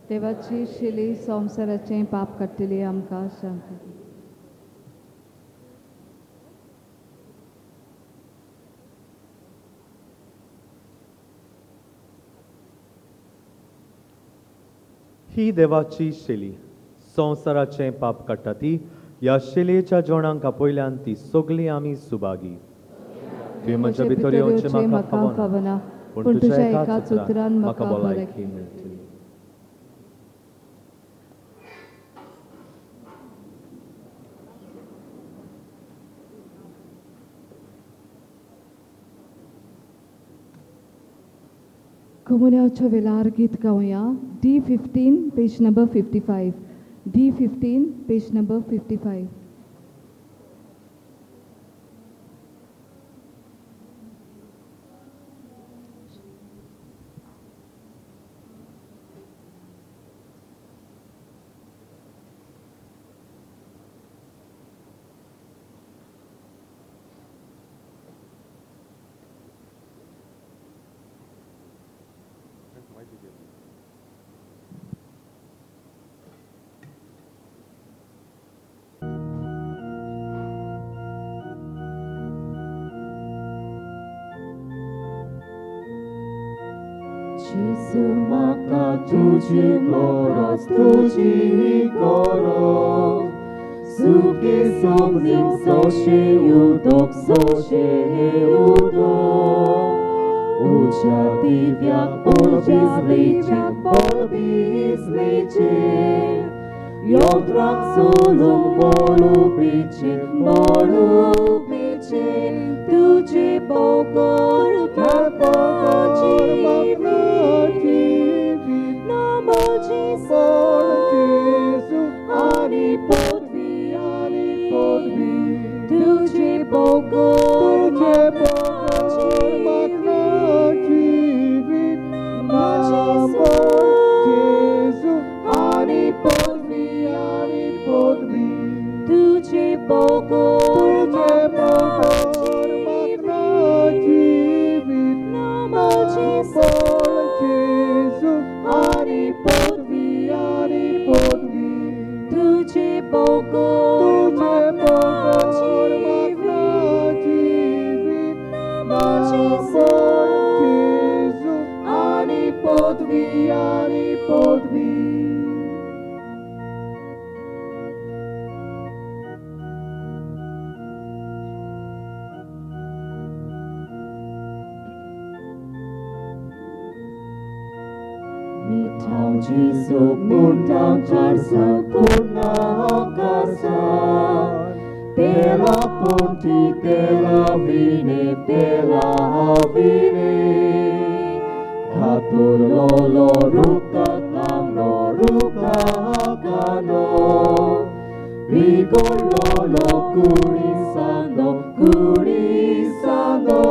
देवाची शेली संवसाराचें पाप काडटली आमकां शांती. ही देवाची शेली संवसाराचें पाप काडटा ती. ह्या शेलयेच्या जेवणांक आपयल्यान ती सगळीं आमी सुभागी. तुवें म्हज्या भितर येवचें म्हाका फावना, पूण तुज्या एकाच उतरान म्हाका भलायकी मेळटली. कोमुन्याच्या वेळार गीत गावया. D15 page number 55. D15 page number 55. Jesu म्हाका तुजी गरज, तुजी गरज, सुखे समजीक सोशे उदक, सोशे उदक, उज्या दिव्याक परबीजलेचे, योत्राक सोलूंक बोलुपीचे, बोलुपीचे, तुजे बगर म्हाका जिवीत ना, म्हजी आनी पदवी, आनी पदवी, तुजे बगर म्हाका जिवीत ना, म्हजी आनी पदवी, आनी पदवी, तुजे बगर म्हाका तुझे बगर म्हाका जिवीत ना जेजू आनी पदवी आनी पदवी. Jesu purnam charsa purna kasa tela ponti tela vine katur lolo ruka kamno ruka kano vigor lolo kurisando kurisando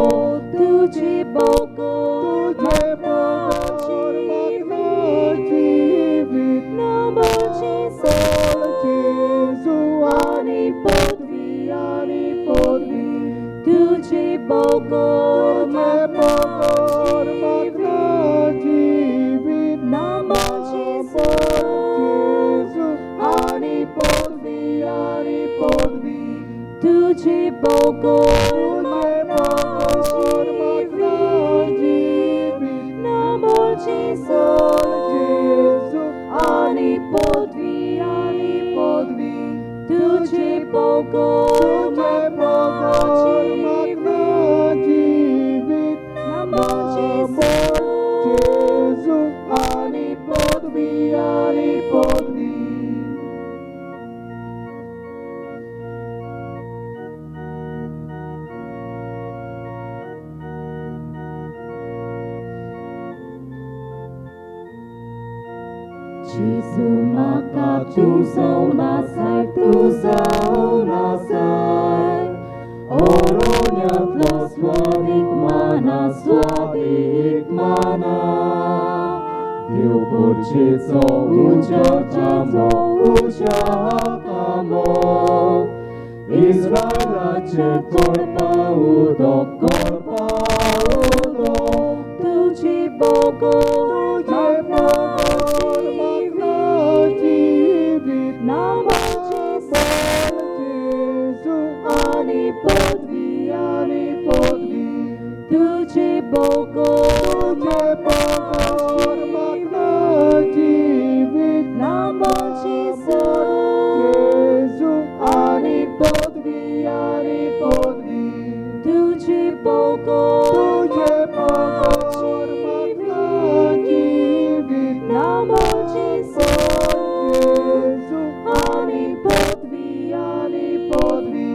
tujhe bogar Jesu ani podvi tujhe bogar म्हाका जिवीत ना Jesu ani podvi tujhe bogar म्हाका जिवीत ना Jesu ani podvi tujhe bogar म्हाका जिवीत ना Jesu ani podvi ani podvi. Jesu maka tu nasai Oronya swadik mana Deu porcezo ucha kamo Israelace corpa udo tujhe bogar म्हाका जिवीत ना Jesu ani podvi tujhe bogar म्हाका जिवीत ना Jesu ani podvi tujhe bogar म्हाका जिवीत ना Jesu ani podvi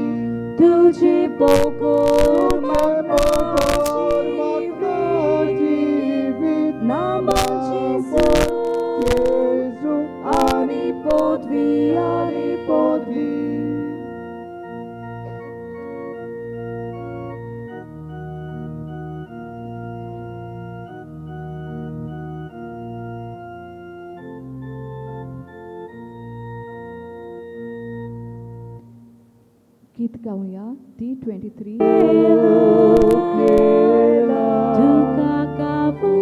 tujhe bogar म्हाका जिवीत ना Jesu ani podvi podvi. गीत गाऊया D23. तुका कावू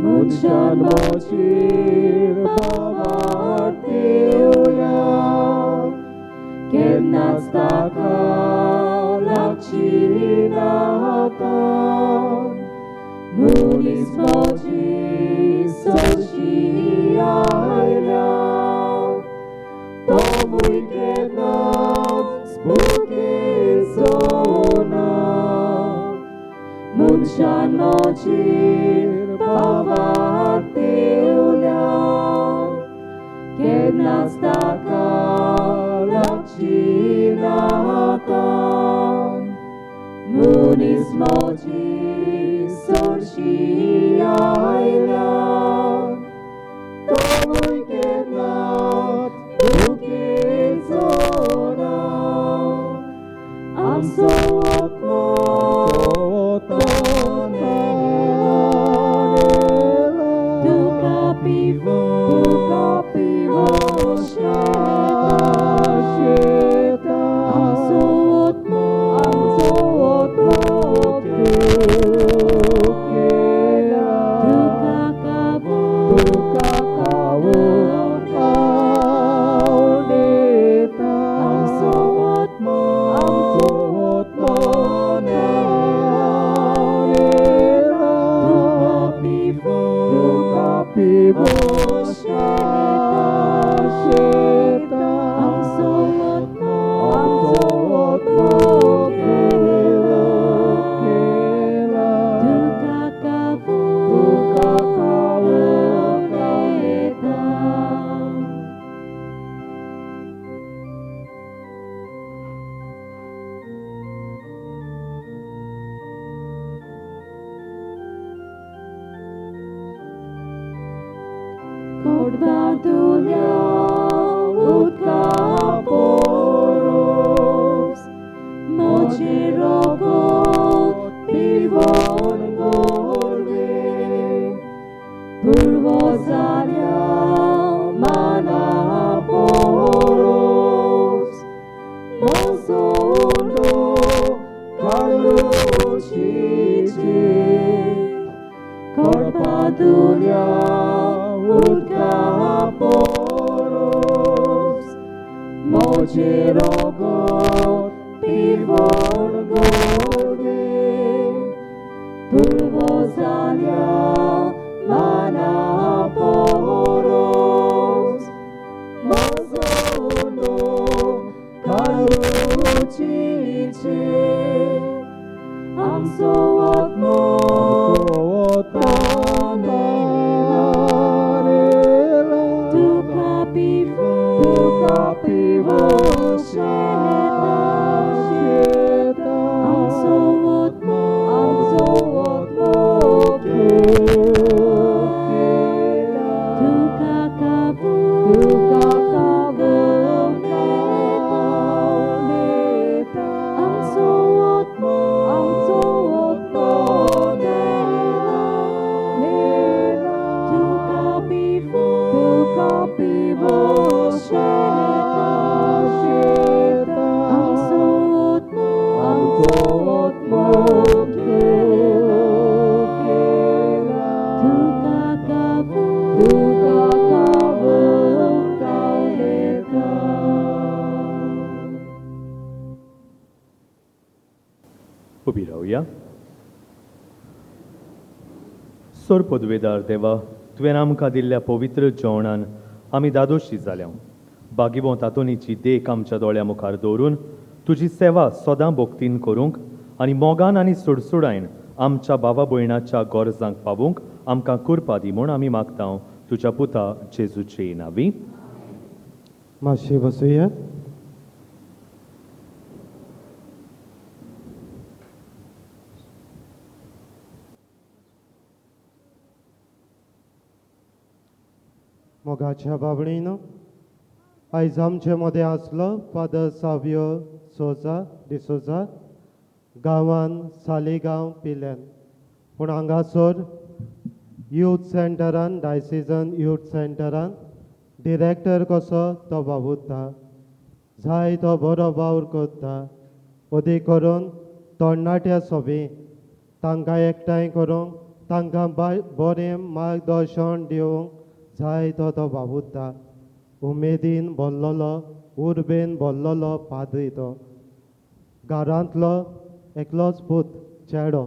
Muncan mochir pavarteuya Kennas taka lakchinata Munis mochi soshiaila Tovui kennas bukizona Muncan mochir pavarteuya Kennas taka आमचो आत्मो तुका पिवोन शेता आमचो आत्मो तुका खावोन आवडेता आमचो आत्मो तुका पिवोन शेता आमचो आत्मो केला तुका खावोन येता. कोडबांतुल्या उदका पोरोस म्हजें रगत पिवोन गोरवें पुर्व जाल्या माना पोरोस म्हजो उंडो काडुचीचे कोडबांतुल्या उदका पोरोस म्हजें रगत पिवोन गोरवें पुर्व जाल्या माना पोरोस म्हजो उंडो काडुचीचे आमचो आत्मो तुका पिवोन शेता आमचो आत्मो तुका खावोन येता आमचो आत्मो तुका पिवोन शेता आमचो आत्मो तुका खावोन येता. उबी रावया. सोर पदवेदार देवा, तुवें आमकां दिल्ल्या पवित्र जेवणान आमी दादोशी जाल्या. बागिबोंत आंतोनीची देख आमच्या दोळ्या मुखार दवरून तुजी सेवा सदां भक्तीन करूंक आनी मोगान आनी सुडसुडायन आमच्या भावा भयणाच्या गरजांक पावूंक आमकां कुरपा दी म्हूण आमी मागता तुज्या पुता जेजूचे नांवी. मातशें बसुया. मोगाच्या बाबणीनो, आयज आमचे मदें आसलो फादर सावियो सोजा डिसोजा, गांवान सालिगांव पिल्यान, पूण हांगासर यूथ सेंटरान, डायसिजन यूथ सेंटरान डिरेक्टर कसो तो वावुरता, जाय तो बरो वावर करता. अदीक करून तरणाट्या सोबी तांकां एकठांय करूंक, तांकां बरें मार्गदर्शन दिवंक जाय तो तो वावुरता. उमेदीन भरलेलो, उर्बेन भरलेलो पाद्री तो. घरांतलो एकलोच पूत चेडो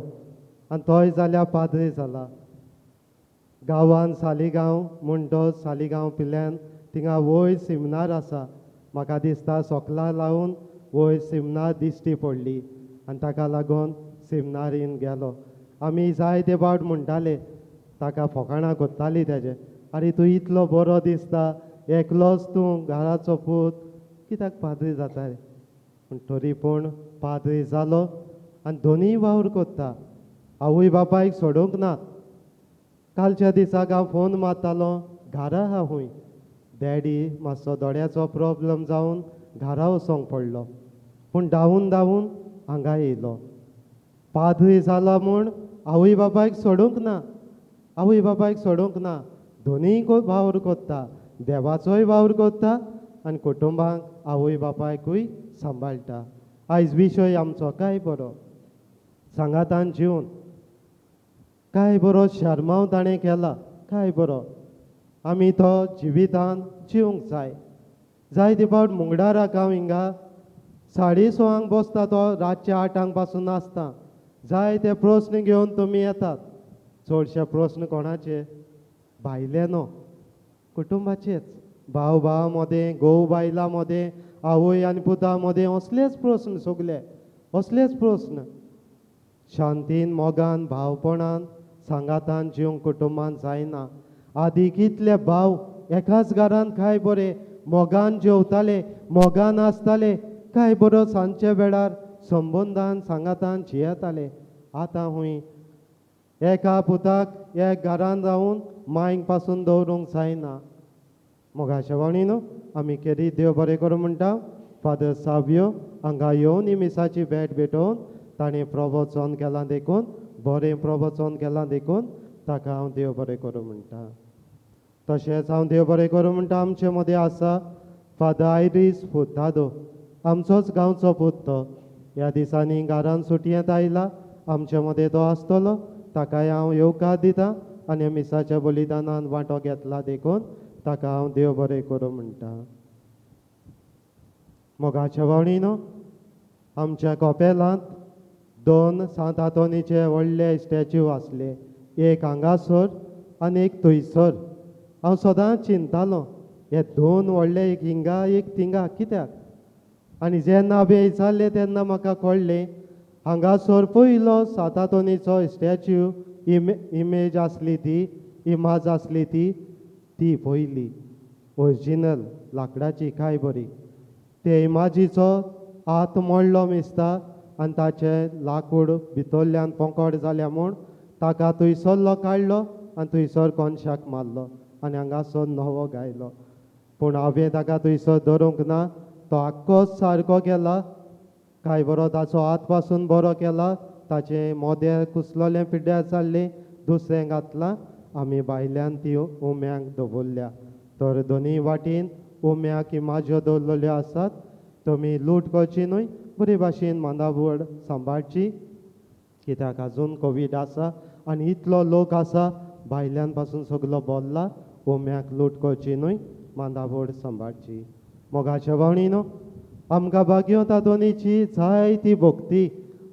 आनी तोय जाल्यार पाद्री जाला. गांवान सालिगांव म्हणटो सालिगांव पिल्यान थिंगा वयर सिमनार आसा. म्हाका दिसता सोकलां लावन वयर सिमनार दिश्टी पडली आनी ताका लागून सिमनारीन गेलो. आमी जायते फावट म्हणटाले ताका, फकाणां करताली तेजे, आरे तूं इतलो बरो दिसता, एकलोच तूं घराचो पूत, कित्याक पाद्री जाता रे? पूण तरी पूण पाद्री जालो आनी दोनूय वावर करता. आवय बापायक सोडूंक ना. कालच्या दिसाक हांव फोन मारतालो, घरा आहा खूंय, डॅडी मातसो दोळ्याचो प्रोब्लम जावन घरा वचोंक पडलो, पूण धांवून धांवून हांगा येयलो. पाद्री जाला म्हूण आवय बापायक सोडूंक ना, आवय बापायक सोडूंक ना, दोनूय वावर कोत्ता, देवाचोय वावर कोत्ता आनी कुटुंबांक आवय बापायकूय सांबाळटा. आयज विशय आमचो काय बरो, सांगातान जिवन काय बरो शर्मांव ताणें केला, काय बरो. आमी तो जिवितान जिवंक जाय. जायते फावट मुंगडाराक हांव हिंगा 6:30 बसता, तो रातच्या 8 पासून आसता. जायते प्रस्न घेवन तुमी येतात. चडशे प्रस्न कोणाचे? भायले न्हू, कुटुंबाचेच. भाव भावा मदें, घोव बायलां मदें, आवय आनी पुता मदें, असलेच प्रस्न, सगले असलेच प्रस्न. शांतीन, मोगान, भावपणान, सांगातान जिवंक कुटुंबान जायना. आदी कितले भाव एकाच घरान काय बरे मोगान जेवताले, मोगान आसताले, काय बरो सांजच्या वेळार संबंदान सांगातान जियेताले. आतां हुंय एका पुताक एक घरान रावून मांयक पासून दवरूंक जायना. मोगाच्या वाणी न्हू आमी केरी देव बरें करूं म्हणटा. फादर सावियो हांगा येवन ही मिसाची भेट भेटोवन ताणें प्रवचन केलां देखून, बरें प्रवचन केलां देखून ताका हांव देव बरें करूं म्हणटा. तशेंच हांव देव बरें करूं म्हणटा. आमचे मदें आसा फादर आयरीस फुर्तादो, आमचोच गांवचो पूत तो. ह्या दिसांनी घरान सुटयेंत आयला, आमचे मदें तो आसतलो. ताकाय हांव येवकार दिता आनी मिसाच्या बलिदानान वांटो घेतला देखून ताका हांव देव बरें करूं म्हणटा. मोगाच्या वावणी न्हू आमच्या कपेलांत 2 सांत आंतोनीचे व्हडले स्टॅच्यू आसले, एक हांगासर आनी एक थंयसर. हांव सदांच चिंतालो हे 2 व्हडले, एक हिंगा एक थिंगा, कित्याक? आनी जेन्ना हांवें विचारलें तेन्ना म्हाका कळ्ळें हांगासर पयलो सांत आंतोनीचो स्टॅच्यू इमेज आसली, ती इमाज आसली, ती ती पयली ओरिजिनल लांकडाची काय बरी. ते इमाजीचो हात मोडलो मिसता आनी ताचें लाकूड भितरल्यान पोंकोड जाल्या म्हूण ताका थंयसरलो काडलो आनी थंयसर कोनशाक मारलो आनी हांगासर नवो गायलो. पूण हांवें ताका थंयसर धरूंक ना, तो आक्कोच सारको केला, काय बरो ताचो हात पासून बरो केला. ताचें मोदें कुसलोलें पिड्ड्यार जाल्लें दुसरें घातलां, आमी भायल्यान ती उम्यांक दवरल्या. तर दोनूय वाटेन उम्याक इमाज्यो दवरलेल्यो आसात. तुमी लूट करची न्हय, बरे भाशेन मांदावड सांबाळची, कित्याक आजून कोवीड आसा आनी इतलो लोक आसा भायल्यान पासून सगलो बोल्ला. उम्याक लूट करची न्हय, मांदावड सांबाळची. मोगाच्या वावणी न्हू आमकां भाग्यो आंतोनीची जायती भक्ती.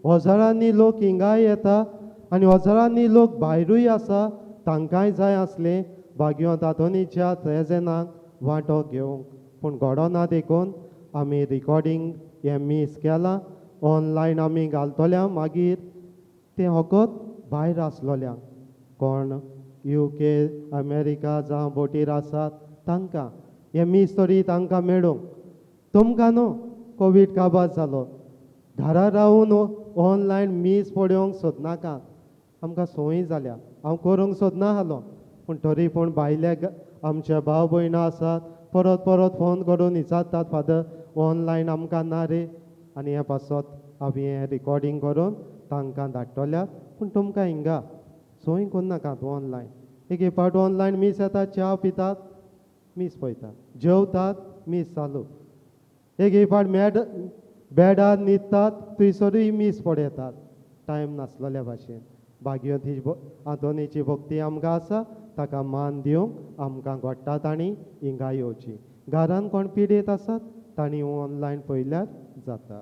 हजारांनी लोक हिंगाय येता आनी हजारांनी लोक भायरूय आसा, तांकांय जाय आसलें भाग्यो आंतोनीच्या त्रेजेनाक वांटो घेवंक, पूण घडोना देखून आमी रिकॉर्डींग हें मीस केलां. ऑनलायन आमी घालतल्या, मागीर तें फकत भायर आसलोल्यांक, कोण UK, अमेरिका जावं बोटीर आसात तांकां हें मीस तरी तांकां मेळूंक. तुमकां न्हू कोवीड काबार जालो, घरा रावून ऑनलायन मीस पळोवंक सोदनाका. आमकां संवय जाल्या, हांव करूंक सोदना आसलो, पूण तरी पूण भायले आमचे भाव भयणां आसात परत परत फोन करून विचारतात, फादर ऑनलायन आमकां ना रे. आनी हें पासत हांवें हें रिकॉर्डींग करून तांकां धाडटल्या. पूण तुमकां हिंगा संवय करनाकात ऑनलायन. एक एक फावट ऑनलायन मीस येता, च्या पितात, मीस पळयतात, जेवतात, मीस चालू. एक एक फावट बेडार न्हिदतात, थंयसरूय मीस पळयतात, टायम नासलेल्या भाशेन. भाग्यवती आंतोनीची भक्ती आमकां आसा, ताका मान दिवंक आमकां घडटा. तांणी हिंगा येवची. घरान कोण पिडेत आसात तांणी ऑनलायन पळयल्यार जाता.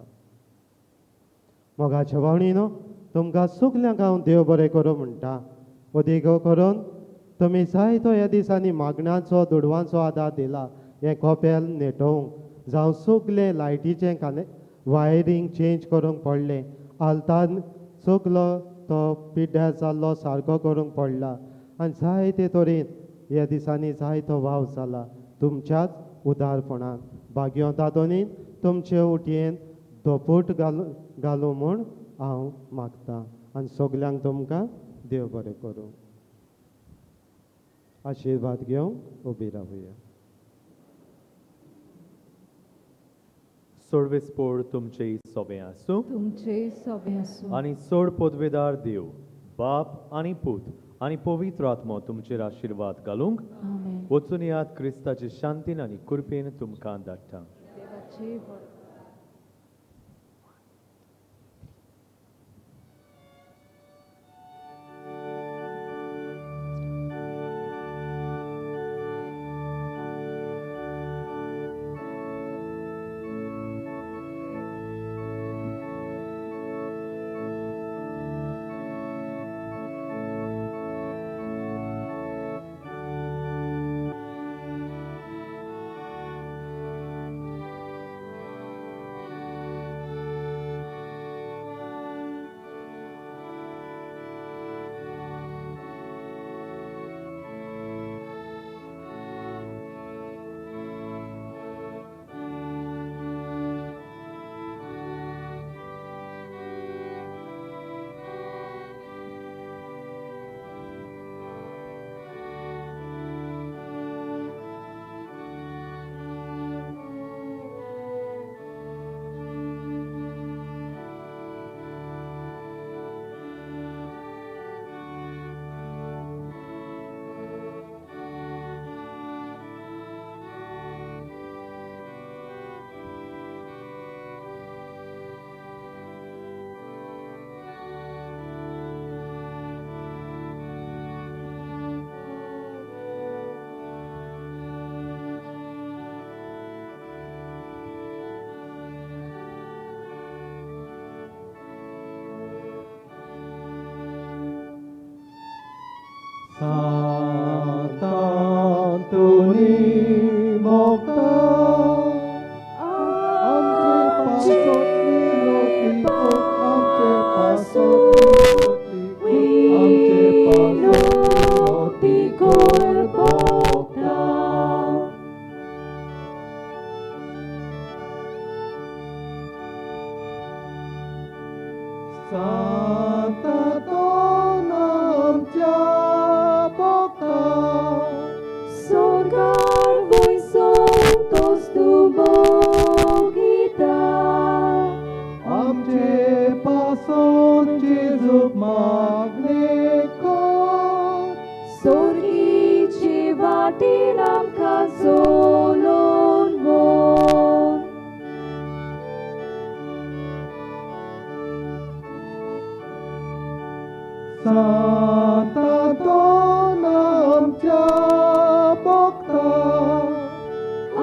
मोगाच्या भावणी न्हू तुमकां सगल्यांक हांव देव बरें करूं म्हणटा. अदीक करून तुमी जायतो ह्या दिसांनी मागण्याचो दुडवांचो आदार दिला, हें कपेल नेटोवंक जावं सगलें लायटीचें काने वायरींग चेंज करूंक पडलें, आल्तान सगलो तो पिड्ड्यार जाल्लो सारको करूंक पडला. आनी जायते तरेन ह्या दिसांनी जायतो वाव जाला तुमच्याच उदारपणान. भाग्यवंत आंतोनीन तुमचे उटयेन धोपूट घालूं म्हूण हांव मागतां आनी सगल्यांक तुमकां देव बरें करूं. आशिर्वाद घेवंक उबी रावया. सर्वेस्पोर तुमचे सोबें आसूं, तुमचे सोबें आसूं. आनी चड पदवेदार देव बाप आनी पूत आनी पवित्र आत्मो तुमचेर आशिर्वाद घालूंक. आमेन. वचून यात, क्रिस्ताचे शांतीन आनी कृपेन तुमकां धाडटा. देवाचे व्हड. सांतांतोनी मोगता आमचे पासत विनोती कर, आमचे पासत विनोती कर, आमचे पासत विनोती कर भोगता. सांतांतोन आमच्या भोगता, सोर्गार वयसो तोस तूं भोगिता, आमचे पासून जेजूक मागणें कर, सोर्गीचे वाटेर आमकां चलोवन व्हर. सांतांतोन आमच्या भोगता,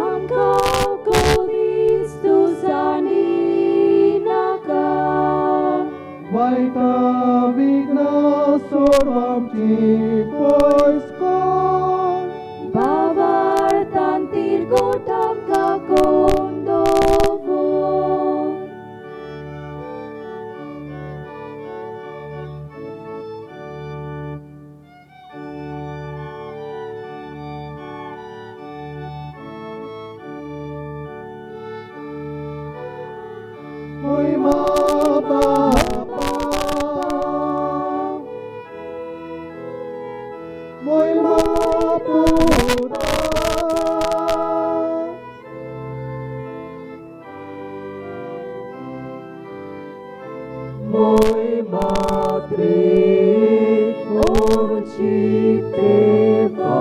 आमकां कोणीच तूं जाणी नाका, वायटा विघ्नां सोड आमची पयस कर, बावार्थान तिरगोट आमकां कोण दवर. मोहिमा बापा, मोहिमा पुता, मोहिमा त्रिक देवा,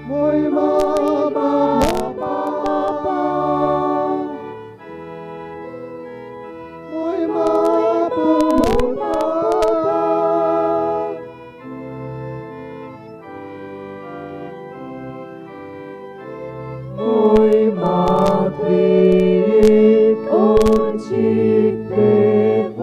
मोहिमा बापा, मोहिमा पुता, मोहिमा त्रिक देवा.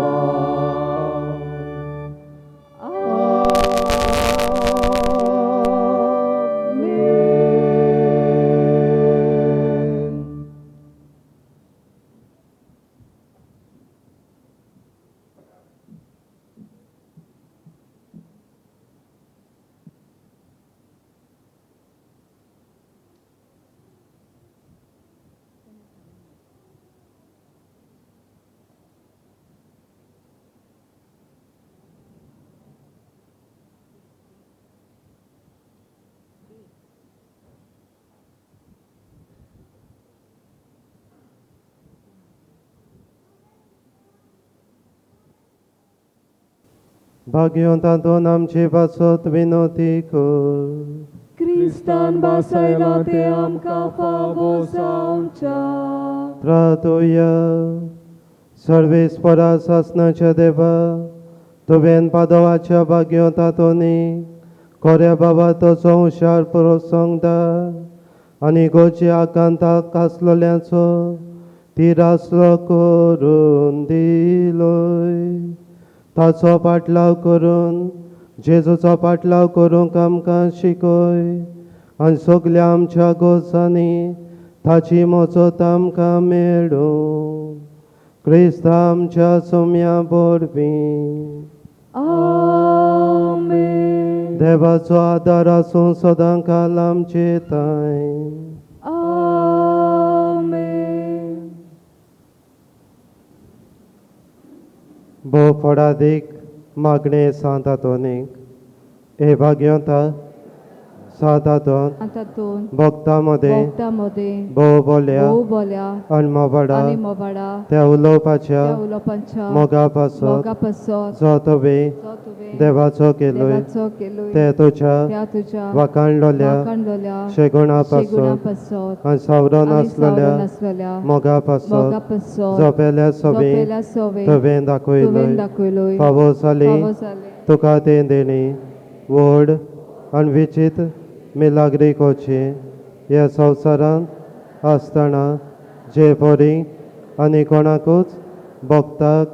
भाग्यों तातूंत आमचे पासत विनोती कर. क्रिस्तान बासायला ते आमकां फावो जावच्या. प्रार्थुया. सर्वेस्परा सासनाच्या देवा, तुवें पादवाच्या भाग्यों तातूंनी कोऱ्या बाबा तसो हुशार प्रोत्संगदार आनी गोचे आकांताक आसलेल्यांचो तिरासलो करून दिलोय. ताचो पाटलाव करून जेजूचो पाटलाव करूंक आमकां शिकय आनी सगल्या आमच्या गोसांनी ताची मजत आमकां मेळूं. क्रिस्ता आमच्या सोम्या वरवीं. आमेन. देवाचो आदार आसूं सदां काल आमचे ताय. आमेन. भोव फडादीक मागणें सांत आंतोनीक हे भाग्योता सांत आंतोन आंतोन भक्तां मदें भक्तां मदें भोव बोल्या भोव बोल्या आनी मोबाडा आनी मोबाडा त्या उलोवपाच्या त्या उलोवपाच्या मोगा पासत मोगा पासत जो तुवें जो तुवें देवाचो केलोय देवाचो केलोय ते तुज्या त्या तुज्या वाखाणलोल्या वाखाणलोल्या शेगुणा शेगुणा पासत पासत आनी सावरून आनी आसलेल्या सावरून आसलेल्या मोगा पासत मोगा पासत जो पेल्या सोबी जोपेल्या सोवे तुवें दाखयलोय तुवें दाखयलोय फावो जाली फावो जालें तुका तें देणी व्हड आनी विचित्र मिलाग्रिकोची ह्या संवसारांत आसतना जे परी आनी कोणाकूच भक्ताक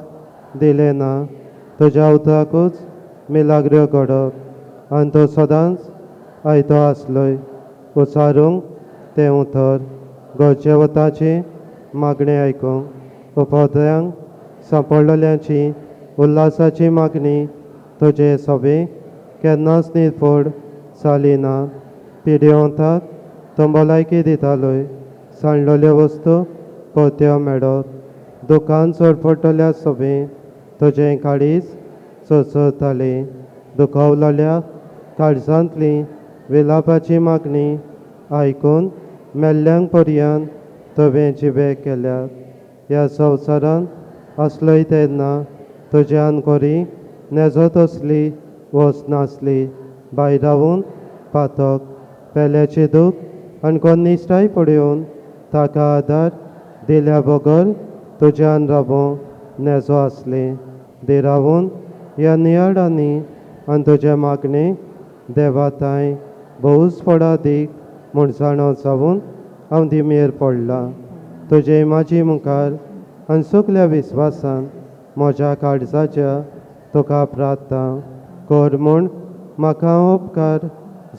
दिलें ना तुज्या उतराकूच मिलाग्र्यो घडप आनी तो सदांच आयतो आसलोय. उचारूंक तें उतर गरजेवताची मागणें आयकूंक उपद्र्यांक सांपडलेल्यांची उल्हासाची मागणी तुजे सोबे केन्नाच निर्फोड जाली ना. पिडेवंताक तो भलायकी दितालोय सांडलेल्यो वस्तू परत्यो मेळत. दुकान चडपडटल्या सोबे तुजें काळीज चरचरतालें. दुखावलेल्या काळजांतली विलापाची मागणी आयकून मेल्ल्यांक पर्यंत तुवें जिवे केल्यात. ह्या संवसारांत आसलोय तेन्ना तुज्यान कोरी नेजो तसली वच नासली. भायर रावून पातक पेल्याचें दूख आनी कोन्निश्टाय पळोवन ताका आदार दिल्या बगर तुज्यान रावों नेजो आसलें. देरावून ह्या नियाळांनी आनी तुज्या मागणे देवा तांय भोवच फळादीक म्हूण जाणो जावन हांव दिमेर पडलां. तुजे म्हाजी मुखार आनी सगल्या विस्वासान म्हज्या काळजाच्या तुका प्रार्थना कर म्हूण म्हाका उपकार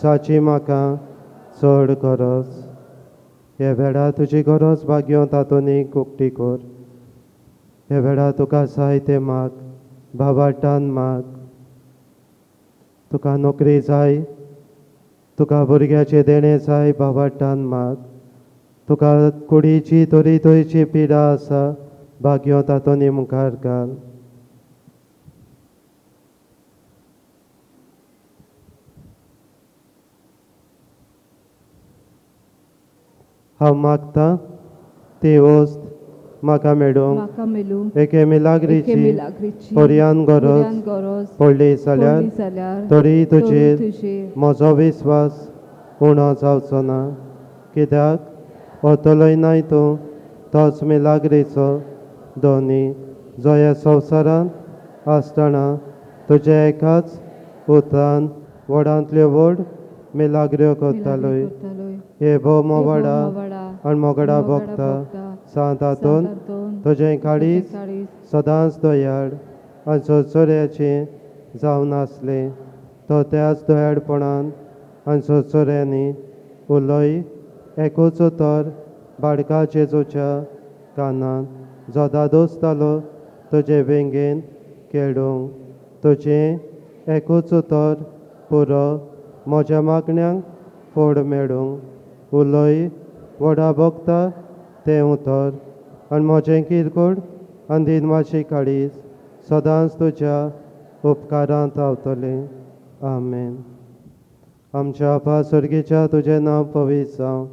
जाची म्हाका चड गरज. हे वेळार तुजी गरज भाग्यों तातूंत उक्ती कर. हे वेळार तुका जाय तें माग, भावार्तान माग. तुका नोकरी जाय, तुका भुरग्याचें देणें जाय, भावार्तान माग. तुका कुडीची तरी तरेची पिडा आसा, भाग्यों तातूंत मुखार घाल. हांव मागतां ती वस्त म्हाका मेळूंक म्हाका मेळूंक एके एके मिलाग्रीची मिलाग्रीची पर्यान गरज पर्यान गरज पडली जाल्यार पडली जाल्यार तरी तुजेर तुजेर म्हजो विस्वास उणो जावचो ना. कित्याक वतलोय नाय तूं तोच मिलाग्रीचो दोनी जो ह्या संवसारांत आसतना तुज्या एकाच उतरान व्हडांतल्यो व्हड मिलाग्र्यो करतालोय. करतालोय. हे भोव मोवाडा मोवाडा आनी मोगडा भोगता सांत आंतोन तुजें काळीज सदांच दयाळ आनी चरचऱ्याचें जावन आसलें. तो त्याच दयाळपणान आनी चरचऱ्यांनी उलय एकूच उतर बाडका जेजूच्या कानांत जो दादोस जालो तुजे वेंगेन खेळूंक. तुजें एकूच उतर पुरो म्हज्या मागण्यांक फोड मेळूंक. उलय व्हडा भोगता तें उतर आनी म्हजें किरकोळ आनी दिनवाशी काळीज सदांच तुज्या उपकारांत रावतलें. आमेन. आमच्या आपा स्वर्गीच्या तुजें नांव पवित्र जावं,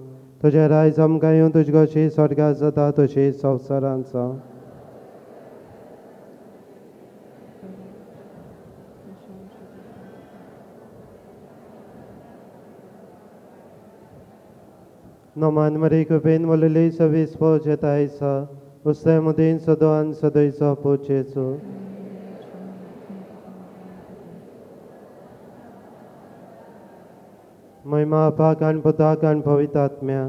तुजें रायज आमकां येवं, तुजी कशी स्वर्गात जाता तशी संवसारांत जावं. नमान मरी कृपेन वलेली सवीस पोचेता आयसा उस्ते मदीं सदो आनी सदैचो पोचेचो. महिमा आपाक आनी पुताक आनी पवित्र आत्म्या.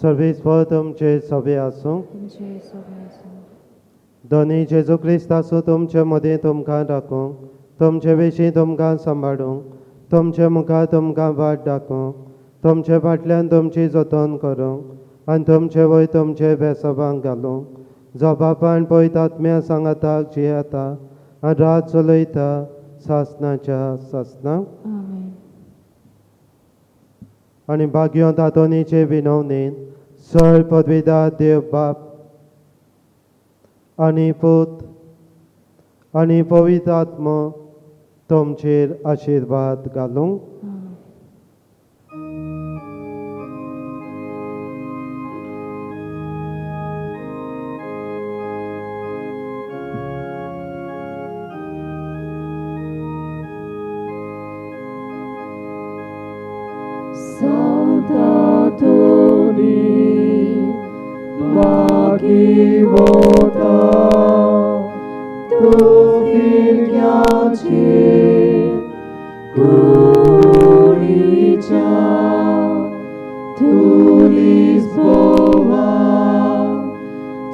सर्वीस पो तुमचे सभे आसूं. दोनी जेजू क्रिस्त आसूं तुमचे मदीं तुमकां राखूंक, तुमचे विशीं तुमकां सांबाळूंक, तुमचे मुखार तुमकां वाट दाखोवंक, तुमचे फाटल्यान तुमची जतन करूंक आनी तुमचे वयर तुमचे बेसबांक घालूंक, जो बापान पवित्र आत्म्या सांगाताक जियेता आनी रात चलयता सासनाच्या सासनाक. आनी भाग्योंत आंतोनीचे विनवणेन सळ पदवीदार देव बाप आनी पूत आनी पवित्र आत्मो तुमचेर आशिर्वाद घालूंक. Vota tu firghiaci Curicia tu Lisboa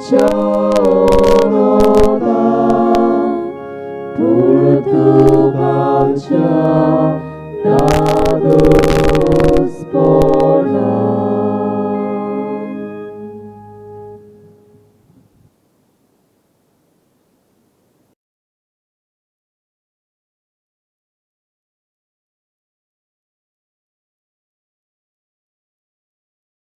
Cionoda Portugalcia.